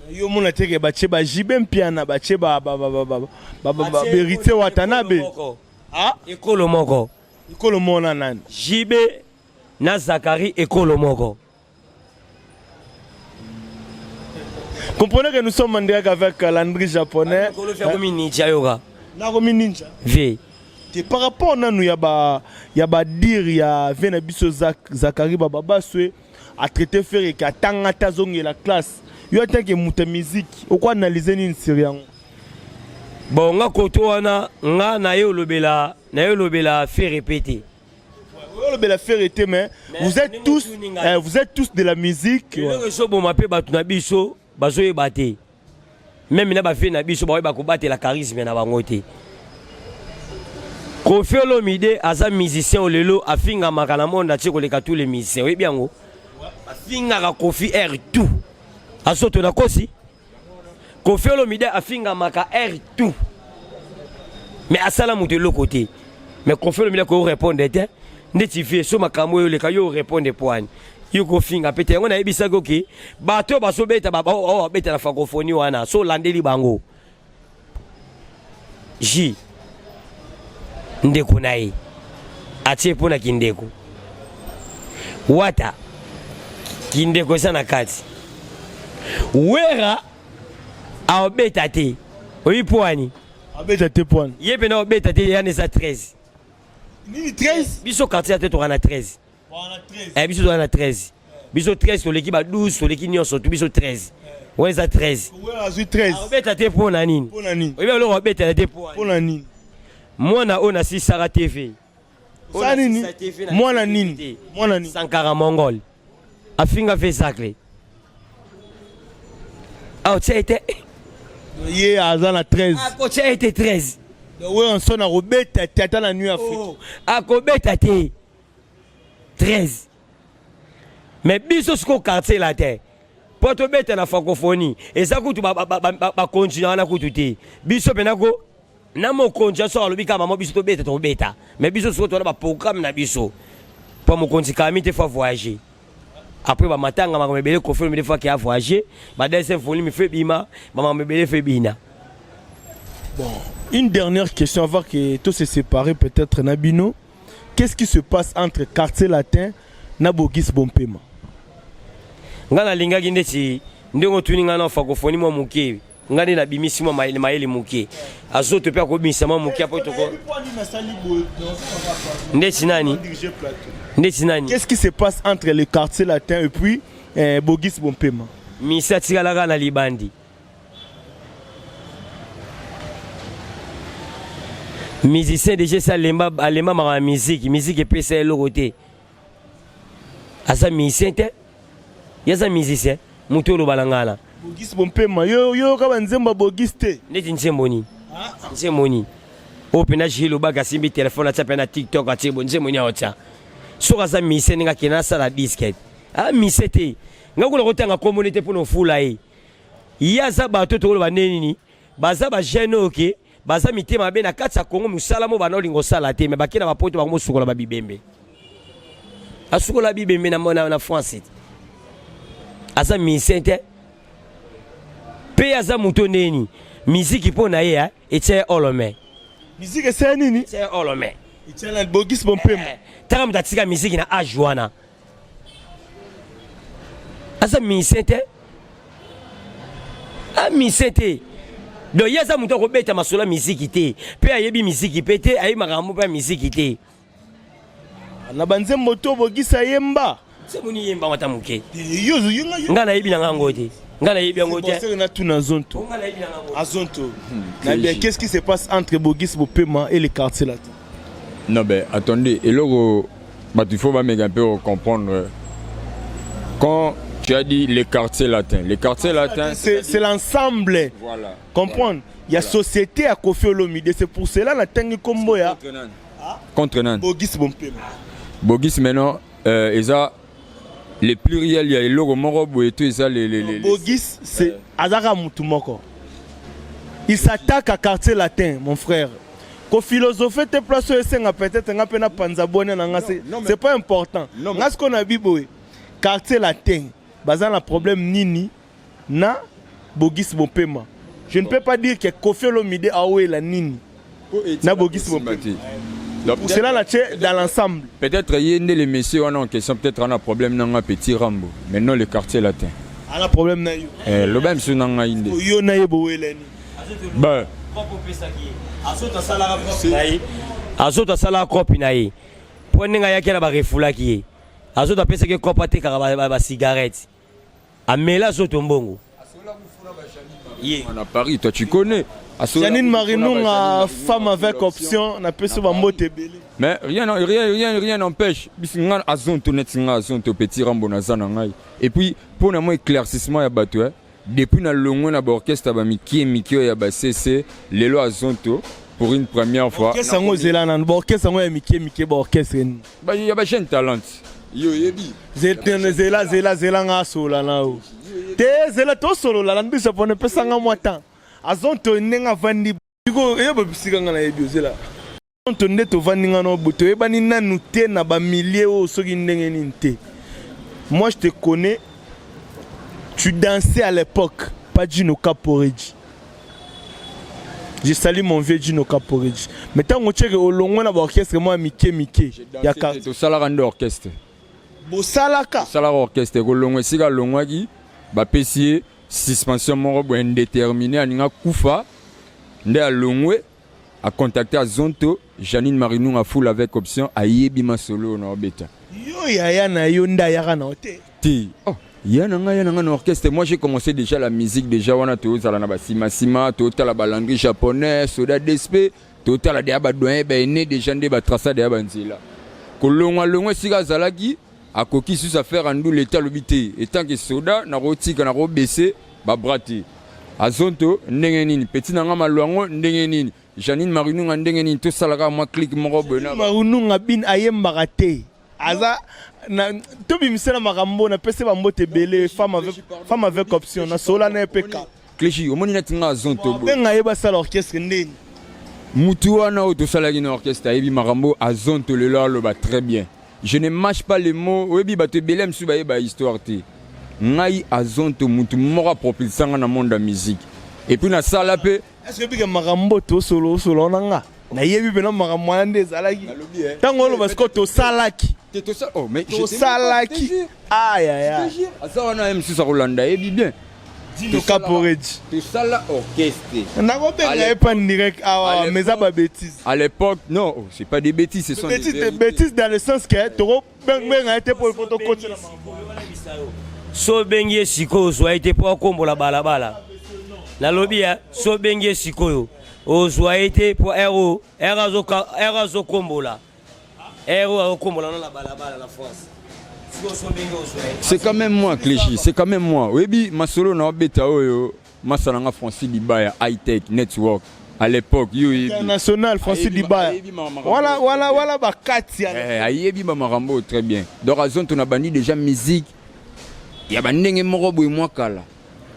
Yo mona te ke batie ba JB Mpiana, batie ba, ba, ba, ba, ba, ba, ba, ba, Héritier Watanabe. Ah? Ekolo moko. Ekolo moko na nani? JB na Zakari ekolo moko. Comprenez que nous sommes en direct avec Landry japonais. Ekolo vya komi ninja yoka. Na komi ninja. Vie. Te par rapport nanu ya ba ya badire ya vie na biso Zakari Bababaswe atraité Ferre ke atanga te, azongela classe. Yo atanke moto ya musique, okoanalyse nini sur yango? Bon, nga koto wana, nga na ye olobela, na ye olobela Ferre pe te. Olobela Ferre te, mais vous êtes tous, vous êtes tous de la musique. Eloko ezoboma mpe bato na biso bazoyeba te, même na bavieux na biso baoyeba kobatela charisme na bango te. Koffi Olomide aza musicien oyo lelo afingamaka na monde atie koleka tous les musiciens. Oyebi yango, afingaka Koffi air tout azoto na kosi. Koffi Olomide afingamaka air tout, mais asala moto eloko te. Mais Koffi Olomide akorépondre te ndeti vie so makambo oyo oleka yo orépondre poani yo kofinga mpe te. Yango nayebisaki oke bato oyo bazobeta, oyo babeta na francophonie wana, so olandeli bango j ndeko na ye atie mpo na kindeko wata, kindeko eza na kati. Wera aobeta te, oyi poani. Abeta te poani. Ye mpe na obeta te, yana eza 13. Nini 13? Biso quartier te, toka na 13. Eh, biso toza na 13, biso 13 toleki ba 12, toleki nyonso tu, biso 13 wana eza 13. Azwi 13. Obeta te mpo na nini? Mpo na nini? Oyebi eloko obetela te mpo Mpo na nini? Mwana oyo nasisaka TV. Sa nini? Mwana nini? Mwana nini? Sankara Mongol afinga ve Zacle, aotia ete. Ye aza na 13. Akotia ete 13. Oyo akobeta te ata na Nuit Afrique. Akobeta te 13. Mais biso sikoyo Quartier Latin, mpo tobeta na francophonie, eza kutu bakontinue wana kutu te. Biso mpena ko na mokonzi so alobi kaka mama, biso tobeta, tobeta. Mais biso sikoyo towana baprogramme na biso mpo mokonzi kami te, faut voyager après bamatanga, makambo ebele. Koffi Olomide faut ake avoyager, ba deuxième volume faut ebima, bamakambo ebele faut ebina. Bon, une dernière question avant que tous se séparer peut-être na bino. Qu'est-ce qui se passe entre Quartier Latin na Bogis Bompema? Nga nalingaki ndeti ndenge otuni ngai na francophonie mwa moke, ngai nde nabimisi mwa mayele moke, azoto mpe akobimisa mwa moke apo toko ndeti nani, ndeti nani. Qu'est-ce qui se passe entre le Quartier Latin et puis Bogis Bompema? Misi atikalaka na libandi. Musicien déjà esi alemba, alembamaka na musique, musique epesa eloko te. Aza musicien te, ye aza musicien moto oloba na ngai na Bogis Bompema, yo yoka banzembo ya Bogis te? Neti nzembo nini? Nzembo nini oyo mpena Gilles Lobaka asimbi telefone atia mpe na TikTok, atie bo nzembo nini aotya? Soki aza musicien, ndenge akende asala disque, a musicien te. Ngai kuna kotanga kombo te mpona ofula ye. Ye aza bato tokoloba nde nini, baza bajeune oyo ke baza mitema mabe na kati ya Kongo. Mosala mo bana olinga osala te, me bake na bapoto, bango mosukola babibembe, asukola bibembe na France. Aza musicien te mpe aza moto ndeni miziki mpo na ye etia ye olome. Musique esala nini? Etia ye olome. Etia na Bogis Bompema. Taka moto atika miziki na age wana, aza musicien te, amusicien te. Donc ye aza moto akobeta masolo ya miziki te, mpe ayebi miziki mpe te, ayebi makambo mpe ya miziki te. Na banzembo to Bogisa yemba. Nzembo nini yemba ata moke? Ngai nayebi na ngango te, ngai nayebi yango te. Natuna Zonto, Azonto na bien, qu'est-ce qui se passe entre Bogis Bopema et les Quartiers Latin? Non ben attendez, eloko bato il faut bameka un peu comprendre. Quand tu as dit les Quartiers latins, les Quartiers latins, c'est l'ensemble. Voilà. Comprendre, il y a société à Koffi Olomide, c'est pour cela na tangi kombo ya Contre nani? Bogis Bompema. Bogis maintenant, eza le pluriel ya eloko moko boye to eza le Bogis, c'est azaka mutu moko. Il s'attaque à Quartier Latin, mon frère. Kophilosophe te, place oyo esenga peut-être nga mpe na panza bwania na nga, c'est pas important. Nga sikoyo na biboye, Quartier Latin baza na problème nini na Bogis Bompema? Je ne peux pas dire que Koffi Olomide awela nini na Bogis Bompema. Pour cela na tie dans l'ensemble. Peut-être ye nde le monsieur wana en question, peut-être ana problème nanga petit Rambo, mais non le Quartier Latin. Ana problème na yo? Eh, loba misu na ngai nde. Yo na ye bowelani? Ba azoto asalaka kopi na ye. Mpo ndenge ayaki na barefulaki ye, Azoto apesaki ye kopo atekaka basigarete, amela Azoto mbongo. Ye. Na Paris, toi tu connais. Janine Marinunga, femme avec option, napesi bambote ebele. Mais rien rien rien rien n'empêche biso nga Azonto, neti nga Azonto, petit Rambo, naza na ngai. Et puis mpo na mwa éclaircissement ya bato, depuis na longwe na baorchestre ya bamikie mike oyo ya bacc, lelo Azonto pour une première fois. Orchestre yango, ozela nanu, baorchestre yango ya mike mike, baorchestre nini? Ya bajeune talent, yo oyebi. Zela, zela, zela, nga asola na yo te. Zela, tosolola na biso mpona epesanga mwa temps. Azonto, ndenge avandi sikoyo, eyeba bisika nga nayebi. Ozela Azonto, nde tovandi nga na boye, toyebani nanu te na bamilie oyo soki ndenge nini te. Moi je te connais, tu dansais à l'époque pas Gino Caporeji. Je salue mon vieux Gino Caporeji. Mais ntango tieke olongwe na baorchestre mwa mike mike ya quartier. Tosalaka nde orchestre. Bosalaka. Tosalaka orchestre. Kolongwa esika alongwaki, bapesi ye suspension moko boye indéterminé, alinga kufa nde alongwe, acontacte Azonto, Janine Marinunga, full avec option, ayebi masolo oyo na obeta. Yo yaya na yo nde ayaka na yo te? Te, oh, ya na ngai, ya na ngai na orchestre. Moi j'ai commencé déjà la musique déjà wana tozala na basimасima, totala balandri japonais, soda dsp, totala deya badoyen baene déjà nde batraça deya banzela. Kolongwa longwa esika azalaki, akoki susu affaire ya ndula ete alobi te etant que soda nakotika, nakobese babras te. Azonto ndenge nini, petit na nga Malwango ndenge nini, Janine Marinunga ndenge nini, tosalaka mwa clique moko boye na Marununga bin ayembaka te, aza na tobimisela makambo. Napesi bambote ebele, femme avec option, nasola na ye mpe ka. Cléchy, omoni neti nga Azonto boye. Benga ye, basala orchestre ndeni. Mutu wana oyo tosalaki na orchestre ayebi makambo. Azonto lelo aloba très bien, je ne mâche pas les mots. Oyebi bato ebele mosusu bayeba histoire te. Ngai Azonto, mutu moko apropulsanga na monde ya musique et puis nasala mpe. Est ce que bika makambo tosolo osolo na nga, nayebi mpena makambo wana nde ezalaki ntango oloba sikoyo tosalaki? Oh, mais tosalaki, ayaya. Aza wana, ye mosusu akolanda, ayebi bien. Dino Caporeji. Tosala orchestre. Nakobenga ye pa direct awa, mais eza babêtise. À l'époque, non, oh, c'est pas des bêtises, ce sont des bêtises, bêtises dans le sens que tokobenga ye te po ifo tokotela. So obengi ye sikoyo, ozwa ye te mpo akombola balabala. Nalobi ya so obengi ye sikoyo, ozwa ye te mpo ero ero azokombola, ero azokombola na balabala na France. C'est quand même moi, Cléchy, c'est quand même moi. Oyebi masolo na obeta oyo, masala nga Francis Dibaya, High Tech Network à l'époque, yo oyebi. International Francis Dibaya wala wala wala bakati. Ya ayebi ba makambo très bien. Donc Azonto na bandi déjà musique ya bandenge moko boye mwa kala.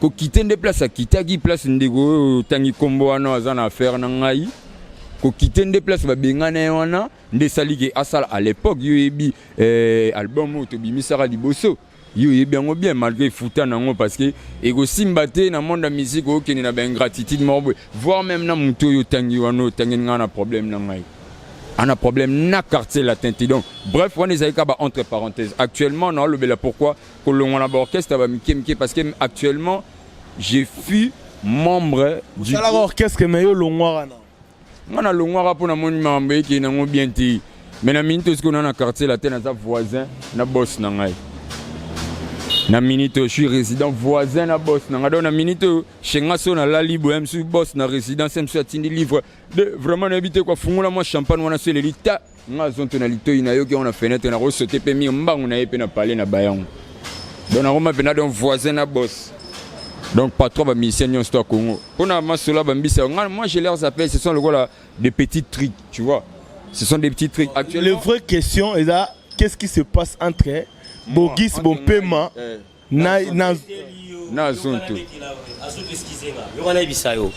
Kokite nde place akitaki, place ndeko oyo otangi nkombo wana aza na affaire na ngai. Kokite nde place babengana ye wana nde esali ke asala à l'époque. Yo oyebi album oyo tobimisaka liboso, yo oyebi yango bien, malgré efuta nango, parce que ekosimba te na monde ya musique okende na baingratitude moko boye, voire même na motu oyo otangi wana, otangeli ngai na problème na ngai, ana problème na Quartier Latin te. Donc bref, wana ezali kaka ba entre parenthèse. Actuellement naolobela pourquoi kolongwa na baorchestre ya bamike mike, parce que actuellement je fus membre du osalaka orchestre, mais yo olongwaka na Nga nalongwaka mpo namoni makambo ekei nango bien te. Mais na minute oyo sikoyo na Quartier Latin, naza voisin na boss na ngai. Na minute oyo je suis résident voisin na boss na ngai. Donc na minute oyo chez nga, so nalali boye, mosusu boss na résidence mosusu atindi livre de vraiment nayebi te kwa fungola mwa champagne wana, so eleli ta nga Azonto na litoi, nayoki yango na fenêtre, nakosote mpe mire mbangu na ye mpe na pale na bayango. Donc nakoma mpena donc voisin na boss, donc patron bamusicien nyonso to ya Congo. Mpona masolo ya bambisa nga, moi je leur appelle, ce sont lokola des petits trucs, tu vois, ce sont des petits trucs. Actuellement, les vraies questions eza: qu'est-ce qui se passe entre Bogis Bompema na Na Azonto? Yoka, nayebisa yo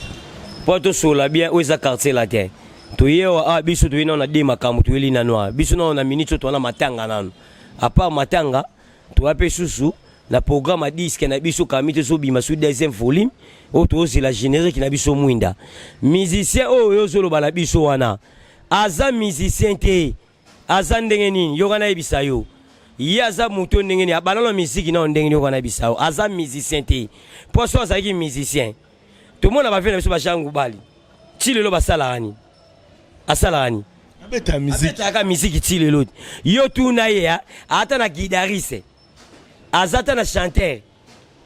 mpo tosola bien. Oyo eza Quartier Latin. Toye awa, biso toye nano na de makambo, toyeli nano awa. Biso nano na minute oyo toza na matanga nano. À part matanga, toya mpe susu na programme ya disque na biso kami tozobima su deuxième volume oyo tozela générique na biso mwinda. Musicien oyo ozoloba na biso wana aza musicien te. Aza ndenge nini? Yoka, nayebisa yo, ye aza moto ndenge nini, abanda na misiki nao ndenge nini? Yoka, nayebisa yo, aza musicien te. Mpo so azalaki musicien, tomona bavie na biso bajangu bali ti lelo basalaka nini? Asalaka nini? Abeta musique. Abetaka musique ti lelo. Yo tuna ye ata na guitariste. Aza ata na chanteur.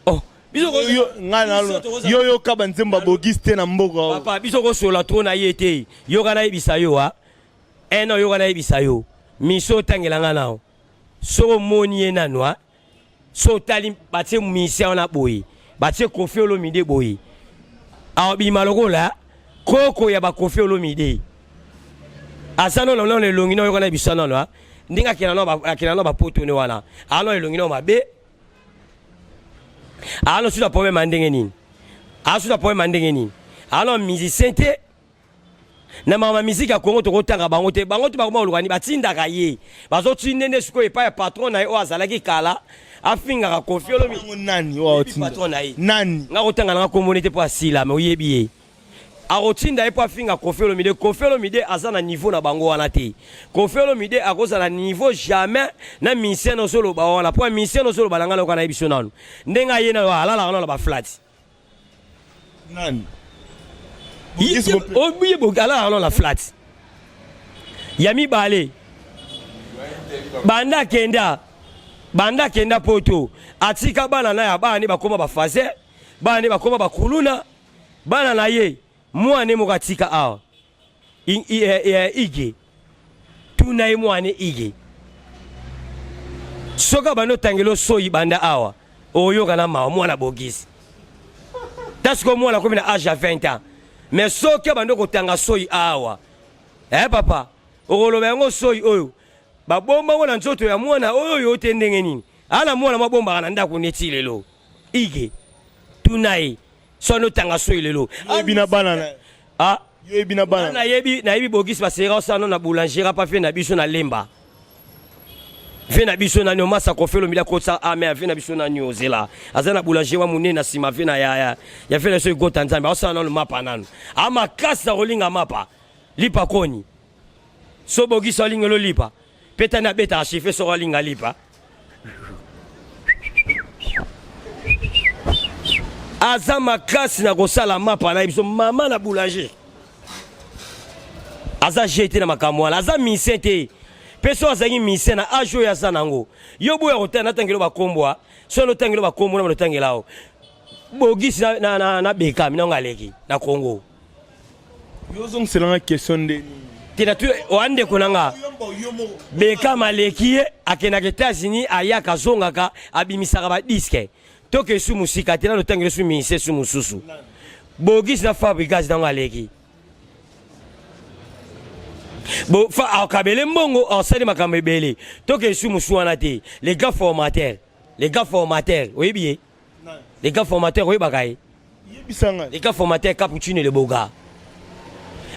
Oh, biso yo ngai na yo yoka banzembo ya Bogis te na mboka. Papa, biso kosola trop na ye te. Yoka nayebisa yo a. Eh non, yoka nayebisa yo. Miso otangela nga nao. Soko omoni ye nanu a. So otali batie musicien wana boye. Batie Koffi Olomide boye. Abima lokola koko ya ba Koffi Olomide. Aza nono nono elongi na yoka nayebisa nano a. Ndenge akenda no akenda no bapoto ne wana. Ano elongi no mabe. Ano suta problème ya ndenge nini? Asuta problème ya ndenge nini? Ano musicien te. Na makambo ya miziki ya Congo tokotanga bango te. Bango te bakoma koluka nini? Batindaka ye. Bazotinda nde sikoyo epai ya patron na ye oyo azalaki kala afingaka Koffi Olomide. Nani oyo aotinda? Patron na ye. Nani? Nga kotanga nanga kombo ne te mpo asila, mais oyebi ye. Akotinda ye mpo afinga Koffi Olomide. Koffi Olomide aza na niveau na bango wana te. Koffi Olomide akozala niveau jamais na musicien ozoloba wana. Mpo musicien ozoloba na ngai nayoka nayebi biso nanu. Ndenge aye nayo alalaka nano na ba flat. Nani? Oye alalaka nano na flat. Ya mibale banda akenda banda akenda poto atika bana na ya bana ne bakoma ba fazer bana ne bakoma bakuluna bana na ye mwana moko atika awa ige tuna ye mwana ige soki abandi otangela soyi banda awa oyoka na mawa mwana bogisi ta sikoyo mwana akomi na age ya 20 ans mais soki abandi kotanga soyi awa eh papa okoloba yango soyi oyo babomba ngo na nzoto ya mwana oyo oyo te ndenge nini ana mwana mabombaka na ndako neti lelo ige tuna ye so anotanga soyi lelo Oyebi na bana na ah yoyebi na bana nayebi nayebi bogisi basera osala na boulangerie pa fe na biso na lemba ve na biso nani omasa Koffi Olomide akotisa ame ve na biso nani ozela aza na boulangerie wa monene na nsima ve na ya, ya, ya ve na biso egota nzambe aosala nano mapa nano amakasi na kolinga mapa lipa koni so bogisi alingelo lipa mpe tani abetaka chiffre soko alinga lipa aza makasi na kosala mapa na biso mama na boulanger aza je te na makambo wana aza musicien te mpe so azalaki musicien na age oyo aza nango yo boya kotala natangelo bakombwa so notangelo bakombo na banotangela o bogisi na, na, na, na bekami nango aleki na Congo. Yo ozongiselanga question nde nini? Te na tu oa ndeko na nga Bekam aleki ye akendaka États-Unis ayaka azongaka abimisaka ba disque toke su mosika te nano otangela su musicien su mosusu bogisi na Fabregas nango aleki bo fa akabele mbongo asali makambo ebele toke su mosu wana te les gars formateurs les gars formateurs oyebi ye les gars formateurs oyebaka ye yebisa ngai les gars formateurs Cappuccino le boga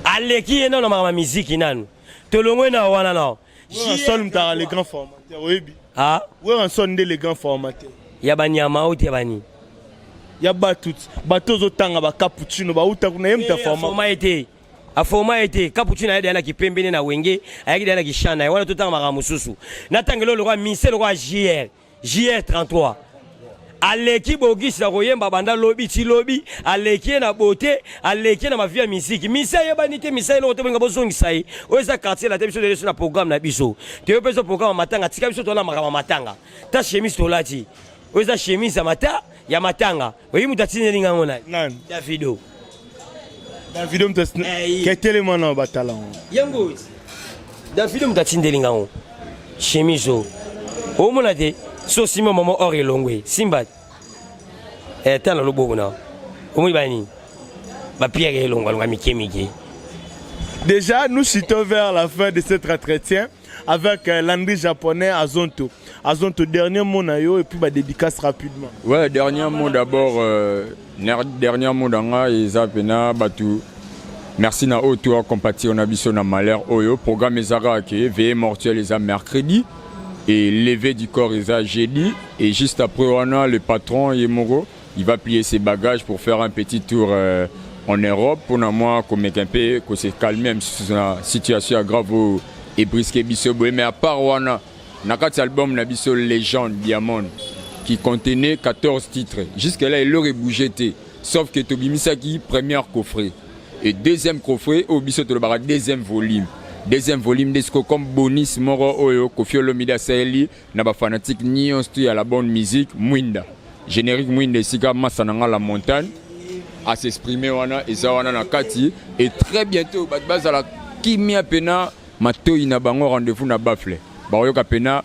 aleki ye nano na makambo ya miziki nanu tolongwe na wana nao Werrason mutaka les grands formateurs oyebi ah Werrason nde les grands formateurs ya banyama oyo te ya bani ya bato bato ozotanga ba Cappuccino bauta kuna ye mutu aforma aforma ye te aforma ye te Cappuccino ayaki na kipembene na wenge ayaki deya na kishana ye wana totanga makambo mosusu natangela oyo lokola mise lokola JR JR 33 aleki bogisi na koyemba banda lobi ti lobi aleki ye na beauté aleki ye na mavi ya misiki misi ayebani te misi ayeloko te bolinga bozongisa ye oyo eza quartier la te biso toyeso na programme na biso toyo mpe so programme ya matanga tika biso tola makambo ya matanga ta chemise tolati oyo eza chemise ya mata ya matanga oyebi moto atindeli ngango nani nani Davido Davido moto Eh, ketelema na batala ngo yango Davido moto atindeli ngango chemise oyo omona te so osimba mama or elongwe simba eh, tala loboko na omoni banini bapierre elongwalonga mike mike Déjà, nous chutons vers la fin de cet entretien avec Landry Japonais Azonto. Azonto, dernier mot na yo et puis bah, dédicace rapidement. Ouais, dernier mot d'abord, dernier mot na nga eza pena batu. Merci na oyo to compatir na biso na malheur oyo programme ezaka ke veillée mortuaire eza mercredi et lever du corps eza jeudi et juste après wana le patron ye moko il va plier ses bagages pour faire un petit tour en Europe pour na moi komeka un peu ko se calmer na situation ya grave oyo ebriske biso boye. Mais à part wana na kati album na biso Légende Diamond qui contenait 14 titres, jusque là eloko ebouge te sauf que tobimisaki première coffret et deuxième coffret oyo biso tolobaka deuxième volume. Deuxième volume nde sikoyo comme bonus moko oyo Koffi Olomide asaleli na ba fanatiques nyonso tu ya la bonne musique Mwinda. Générique Mwinda esika masa na nga la montagne a s'exprimer wana eza wana na kati et très bientôt bato bazala kimia pena matoyi na bango rendez-vous na baffle bakoyoka pena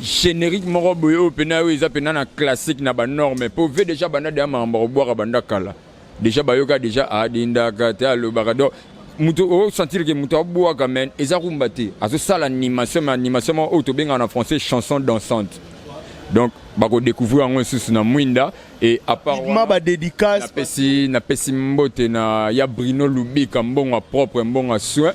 générique moko boye oyo pena oyo eza pena na classique na ba norme po ve déjà banda deya makambo akobwaka banda kala déjà bayoka déjà adindaka te alobaka donc moto osentir ke moto abwaka men eza rumba te, azosala animation, mais animation moko oyo tobengaka na français chanson dansante. Donc bakodécouvrir yango lisusu na Mwinda. Et à part ma badédicace, napesi mbote na ya Brino Lubika, mbongo ya propre, mbongo ya soin.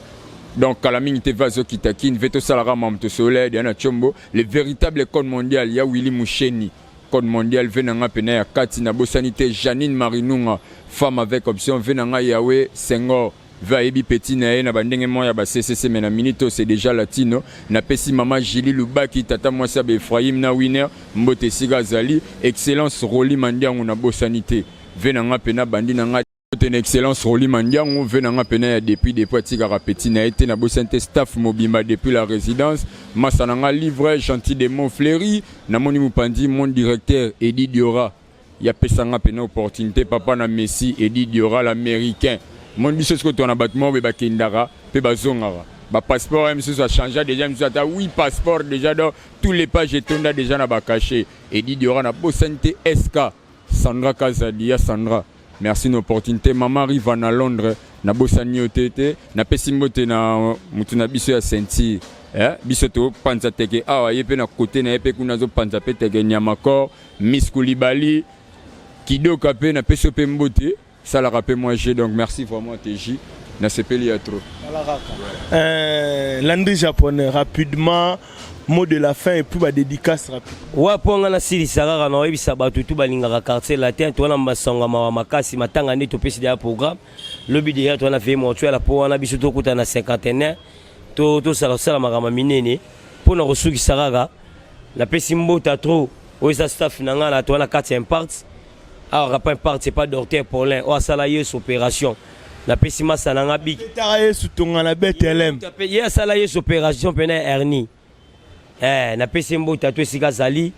Donc kala mingi te ve azokita kini ve tosalaka mamu tosolola ya na Tshombo, le véritable code mondial ya Willy Musheni, code mondial ve na nga pena ya kati. Nabosani te Janine Marinunga, femme avec option, ve na nga Yawe Senghor, ve ayebi petit na ye na bandenge moko ya ba CCC, mais na minute oyo c'est déjà latino. Napesi mama Julie Lubaki, tata mwasi ya baefrahim na Winner, mbote esika azali. Excellence Roli Mandiango, nabosani te ve na nga pena bandi na nga te na excellence Roli Mandiango, ve na nga pena ya depuis atikaka petit na ye te. Nabosani te staff mobimba depuis la résidence, masa na nga livre gentil de Montfleury. Namoni mopanzi mon directeur Edi Diora, yapesanga pena opportunité, papa na Messi, Edi Diora l'américain. Moni biso sikoyo tona bato moko boye bakendaka mpe bazongaka bapasseport ya misusu achange déjà, misusu ata 8 passeport déjà, donc tous les pages etonda déjà na bacachet Edi Diora. Nabosani te SK Sandra Kazadi ya Sandra, merci na opportunité. Mama Riva na Londres, nabosani yo te te. Napesi mbote na motu na biso ya ceinture, eh, biso topanza teke awa, ye mpe na kote na ye mpe kuna azopanza mpe teke nyamakor. Miss Kulibali Kidoka mpe napesi yo mpe mbote, salaka mpe moi g. Donc merci vraiment TJ, nasepeli ya trop. Landry Japonais, rapidement, mot de la fin et puis badédicace rapide. Wa mpo nga nasilisa kaka na oyebisa bato tu balingaka Quartier Latin, towana masango ya mawa makasi, matanga nde topesi deya programme lobi deya, towana veillée mortuaire mpo wana biso tokutana na cinquantenaire, tosala kosala makambo minene. Mpo na kosukisa kaka, napesi mbota trop oyo eza staff na ngai na towana kati ya Impact awa, kapa Impact epa docteur Paulin oyo asala Yesu opération. Napesi masa na nga bik Etaka Yesu tonga na BTLM. Ye asala Yesu opération mpena ya hernie. Napesi mbota to esika azali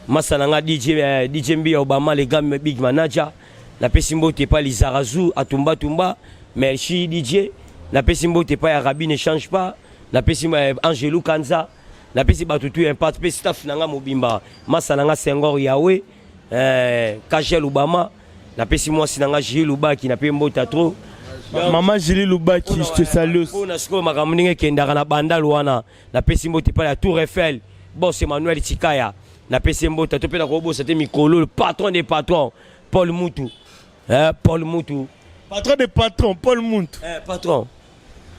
masa na nga DJ, DJ Mbiya Obama, le grand big manager. Napesi mbote epa Lizarazu atumbatumba, merci DJ. Napesi mbote epa ya Rabi ne change pas. Napesi Angelu Kanza, napesi bato tu Impact mpe staff na nga mobimba, masa na nga Sengor Yawe, Kagel Obama. Napesi mwasi na nga Julie Lubaki, nape mbota trop. Mama Julie Lubaki, je te salue aussi. Mpona sikoyo makambo ndenge ekendaka na Bandal wana, napesi mbote epai ya Tour Eiffel, boss Emmanuel Tikaya, napesi mbote to mpe nakobosa te mikolo le patron des patrons Paul Mutu, eh, Paul Mutu. Patron de patron Paul Muntu. Eh, patron.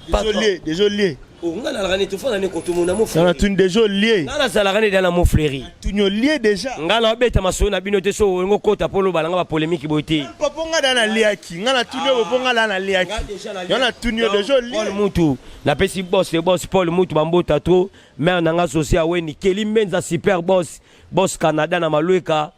Désolé, désolé. Oh, nga nalaka nde tofanda nde kotomona mo. Na tuni déjà lié. Nga nazalaka nde na mo fleuri. Tuni lié déjà. Nga na obeta masolo na bino te, so olingo kota mpo oloba nanga bapolémique boye te. Papa, nga da na liaki. Nga na tuni yo po nga da na liaki. Yo na tuni yo déjà lié. Paul Mutu, napesi boss le boss Paul Mutu bambota trop. Mère nanga Zosi Aweni, Keli Mbenza, super boss, boss Canada na Malweka,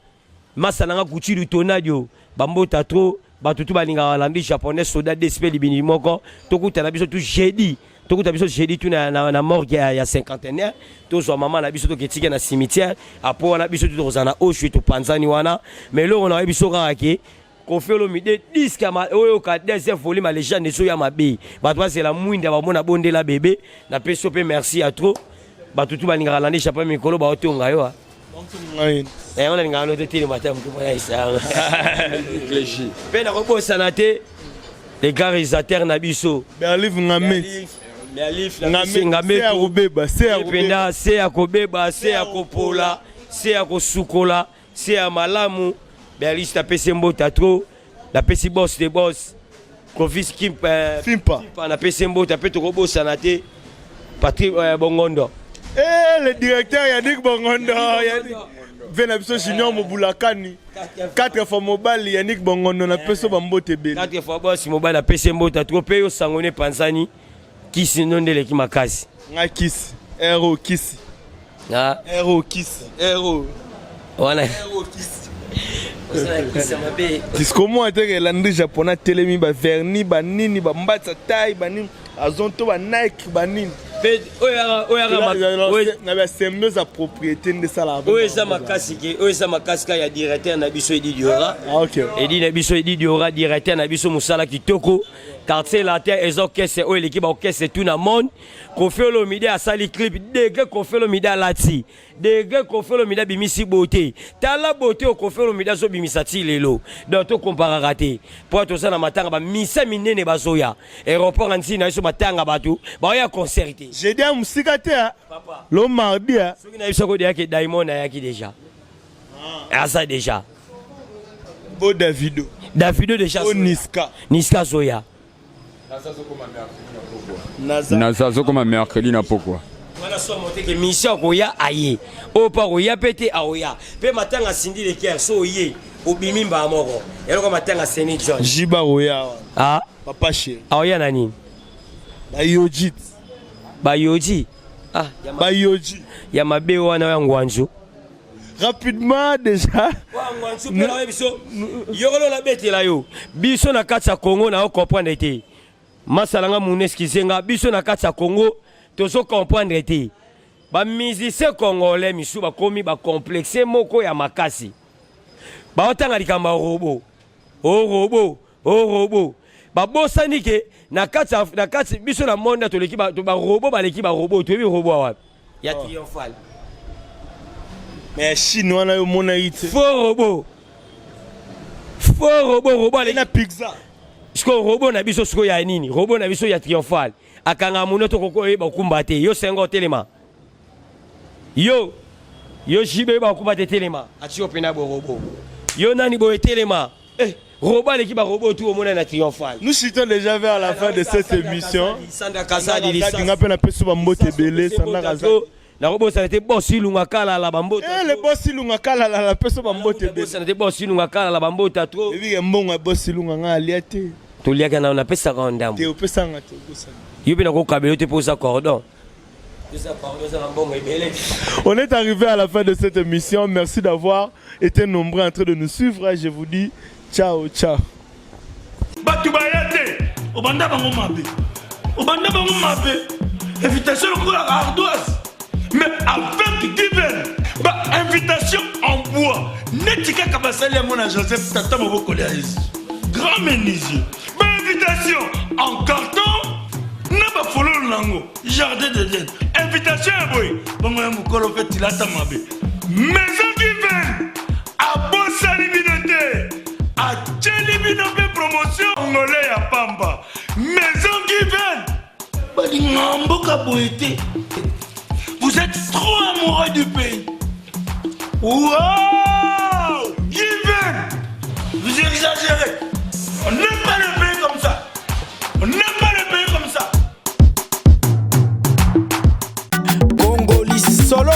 masa nanga Kuchilu Tonadio, bambota trop. Bato tu balingaka Landry Japonais, soda dsp libini moko. Tokutana biso tu jeudi, tokuta biso jeudi tu na morgue ya cinquantenaire, tozwa mama na biso, toketika na cimetière. Apo wana biso tu tokozala na oshwe, topanzani wana. Mais eloko na oyebi so kaka ke Koffi Olomide disque oyo ka deuxième volume ya légende ezoya mabe, bato bazela mwinda bamona bondela bebe. Napesi yo mpe merci ya trop. Bato tu balingaka Landry Japonais, mikolo baotonga yo. Yango nalingaka no te, telema ta motu mwana esanga mpe nakobosana te les grands réalisateurs na biso. Berlive Ngame. Se ya kobeba, se ya mpenza, se ya kobeba, se ya kopola, se ya kosukola, se ya malamu. Berlis, napesi mbota trop. Napesi boss de boss Clovis Kimpa. Fimpa. Napesi mbota mpe tokobosana te Patrik Bongondo. Eh, le directeur Yannick Bongondo, Yannick. Ve na biso Junior Mobulakani. Quatre fois mobali Yannick Bongondo, na peso bambote ebele. Quatre fois boss mobali, napesi mbota trop mpe yo sango ne epanzani kisi ndo nde eleki makasi. Nga kisi. Ero kisi. Ah. Ero kisi. Ero. Wana Ero kisi. Osala kisi ya mabe. Disco mo ateke Landry Japonais telemi ba vernis ba nini ba mbatsa taille ba nini azonto ba Nike ba nini. Mpe oyo na basembe eza propriété nde esalaka. Oyo eza makasi ke oyo eza makasi kaka ya directeur na biso Edi Diora. Ah, ok. Edi na biso, Edi Diora, directeur na biso, mosala kitoko. Quartier Latin eza orchestre oyo eleki baorchestre tout na monde. Koffi Olomide asali clip degré, Koffi Olomide alati degré, Koffi Olomide abimisi beauté. Tala beauté oyo Koffi Olomide azobimisa ti lelo. Donc tokomparaka te, mpo toza na matanga, bamisa minene bazoya aéroport ya ntina biso, matanga, bato baoya concert te. Jeudi ya mosika te, ah. Lo mardi, ah. Soki na biso kodeyaki, Diamond ayaki déjà, aza déjà. Bo Davido. Davido déjà. O Niska. Niska azoya. Naza azokoma mercredi na pokwa. Wana somo te ke mission akoya, aye oyo mpo akoya mpe te, akoya mpe matanga. Cindy Le Cœur, so oye obimi mbaa moko, eloko matanga Seni John. Jiba oya wana. Ah. Papa chéri. Aoya na nini? Bayoji. Bayoji, ah. Bayoji. Ya mabe wana ya ngwanzu. Rapidement déjà. Ngwanzu mpe naoye biso yokolo nabetela yo biso na kati ya Congo na ocomprendre te. Masala nga munu, excuse nga, biso na kati ya Congo tozo comprendre te. Bamusicien congolais misu bakomi bacomplexe moko ya makasi, baotanga likambo ya robot, o robot, o robot. Babosani ke na kati biso na monde toleki barobot, baleki barobot. Toyebi robot awapi ya triomphal. Mais Chine wana yo omonaki te. Faux robot, faux robot, robot aleki na pizza. Sikoyo robot na biso sikoyo ya nini? Robot na biso ya triomphal akanga mono, tokoki oyeba okumba te. Yo sengo otelema, yo jibe oyeba okumba te, telema. Ati yo mpena bo robot, yo nani boye, telema. Eh, robot aleki barobot tu omona na triomphal. Nous chutons déjà vers la fin de cette émission. Sandra Kazadi. Nga mpe napesi bambote ebele, Sandra Kazadi. Nakobosana te boss Ilunga Kalala, bambota. Eh, le boss Ilunga Kalala, napesi bambote ebele. Bosana te boss Ilunga Kalala, bambota trop. Ebike mbongo ya boss Ilunga nga alia te. Toliaka na napesaka yo ndambo. Te, opesanga te, obosana. Yo mpe nakokabela yo te mpo oza cordon, oza cordon, oza na mbongo ebele. On est arrivé à la fin de cette émission. Merci d'avoir été nombreux en train de nous suivre. Je vous dis ciao, ciao. Bato baya te, obanda bango mabe, obanda bango mabe. Invitation lokola ardoise, mais avec given bainvitation en bois neti kaka basali yango na Joseph, tata mobokoli ya Yesu, grand menuisier. Bainvitation en carton na bafololo nango, jardin d'Eden. Invitation ya boye bongo ya mokolo mpe tilata mabe. Maison Given abosani bino te, atieli bino mpe promotion ngole ya pamba. Maison Given balinga mboka boye te. Vous êtes trop amoureux du pays. Wow, Given, vous exagérez. On n'aime pas le pays comme ça, on n'aime pas le pays comme ça. Congoli solo.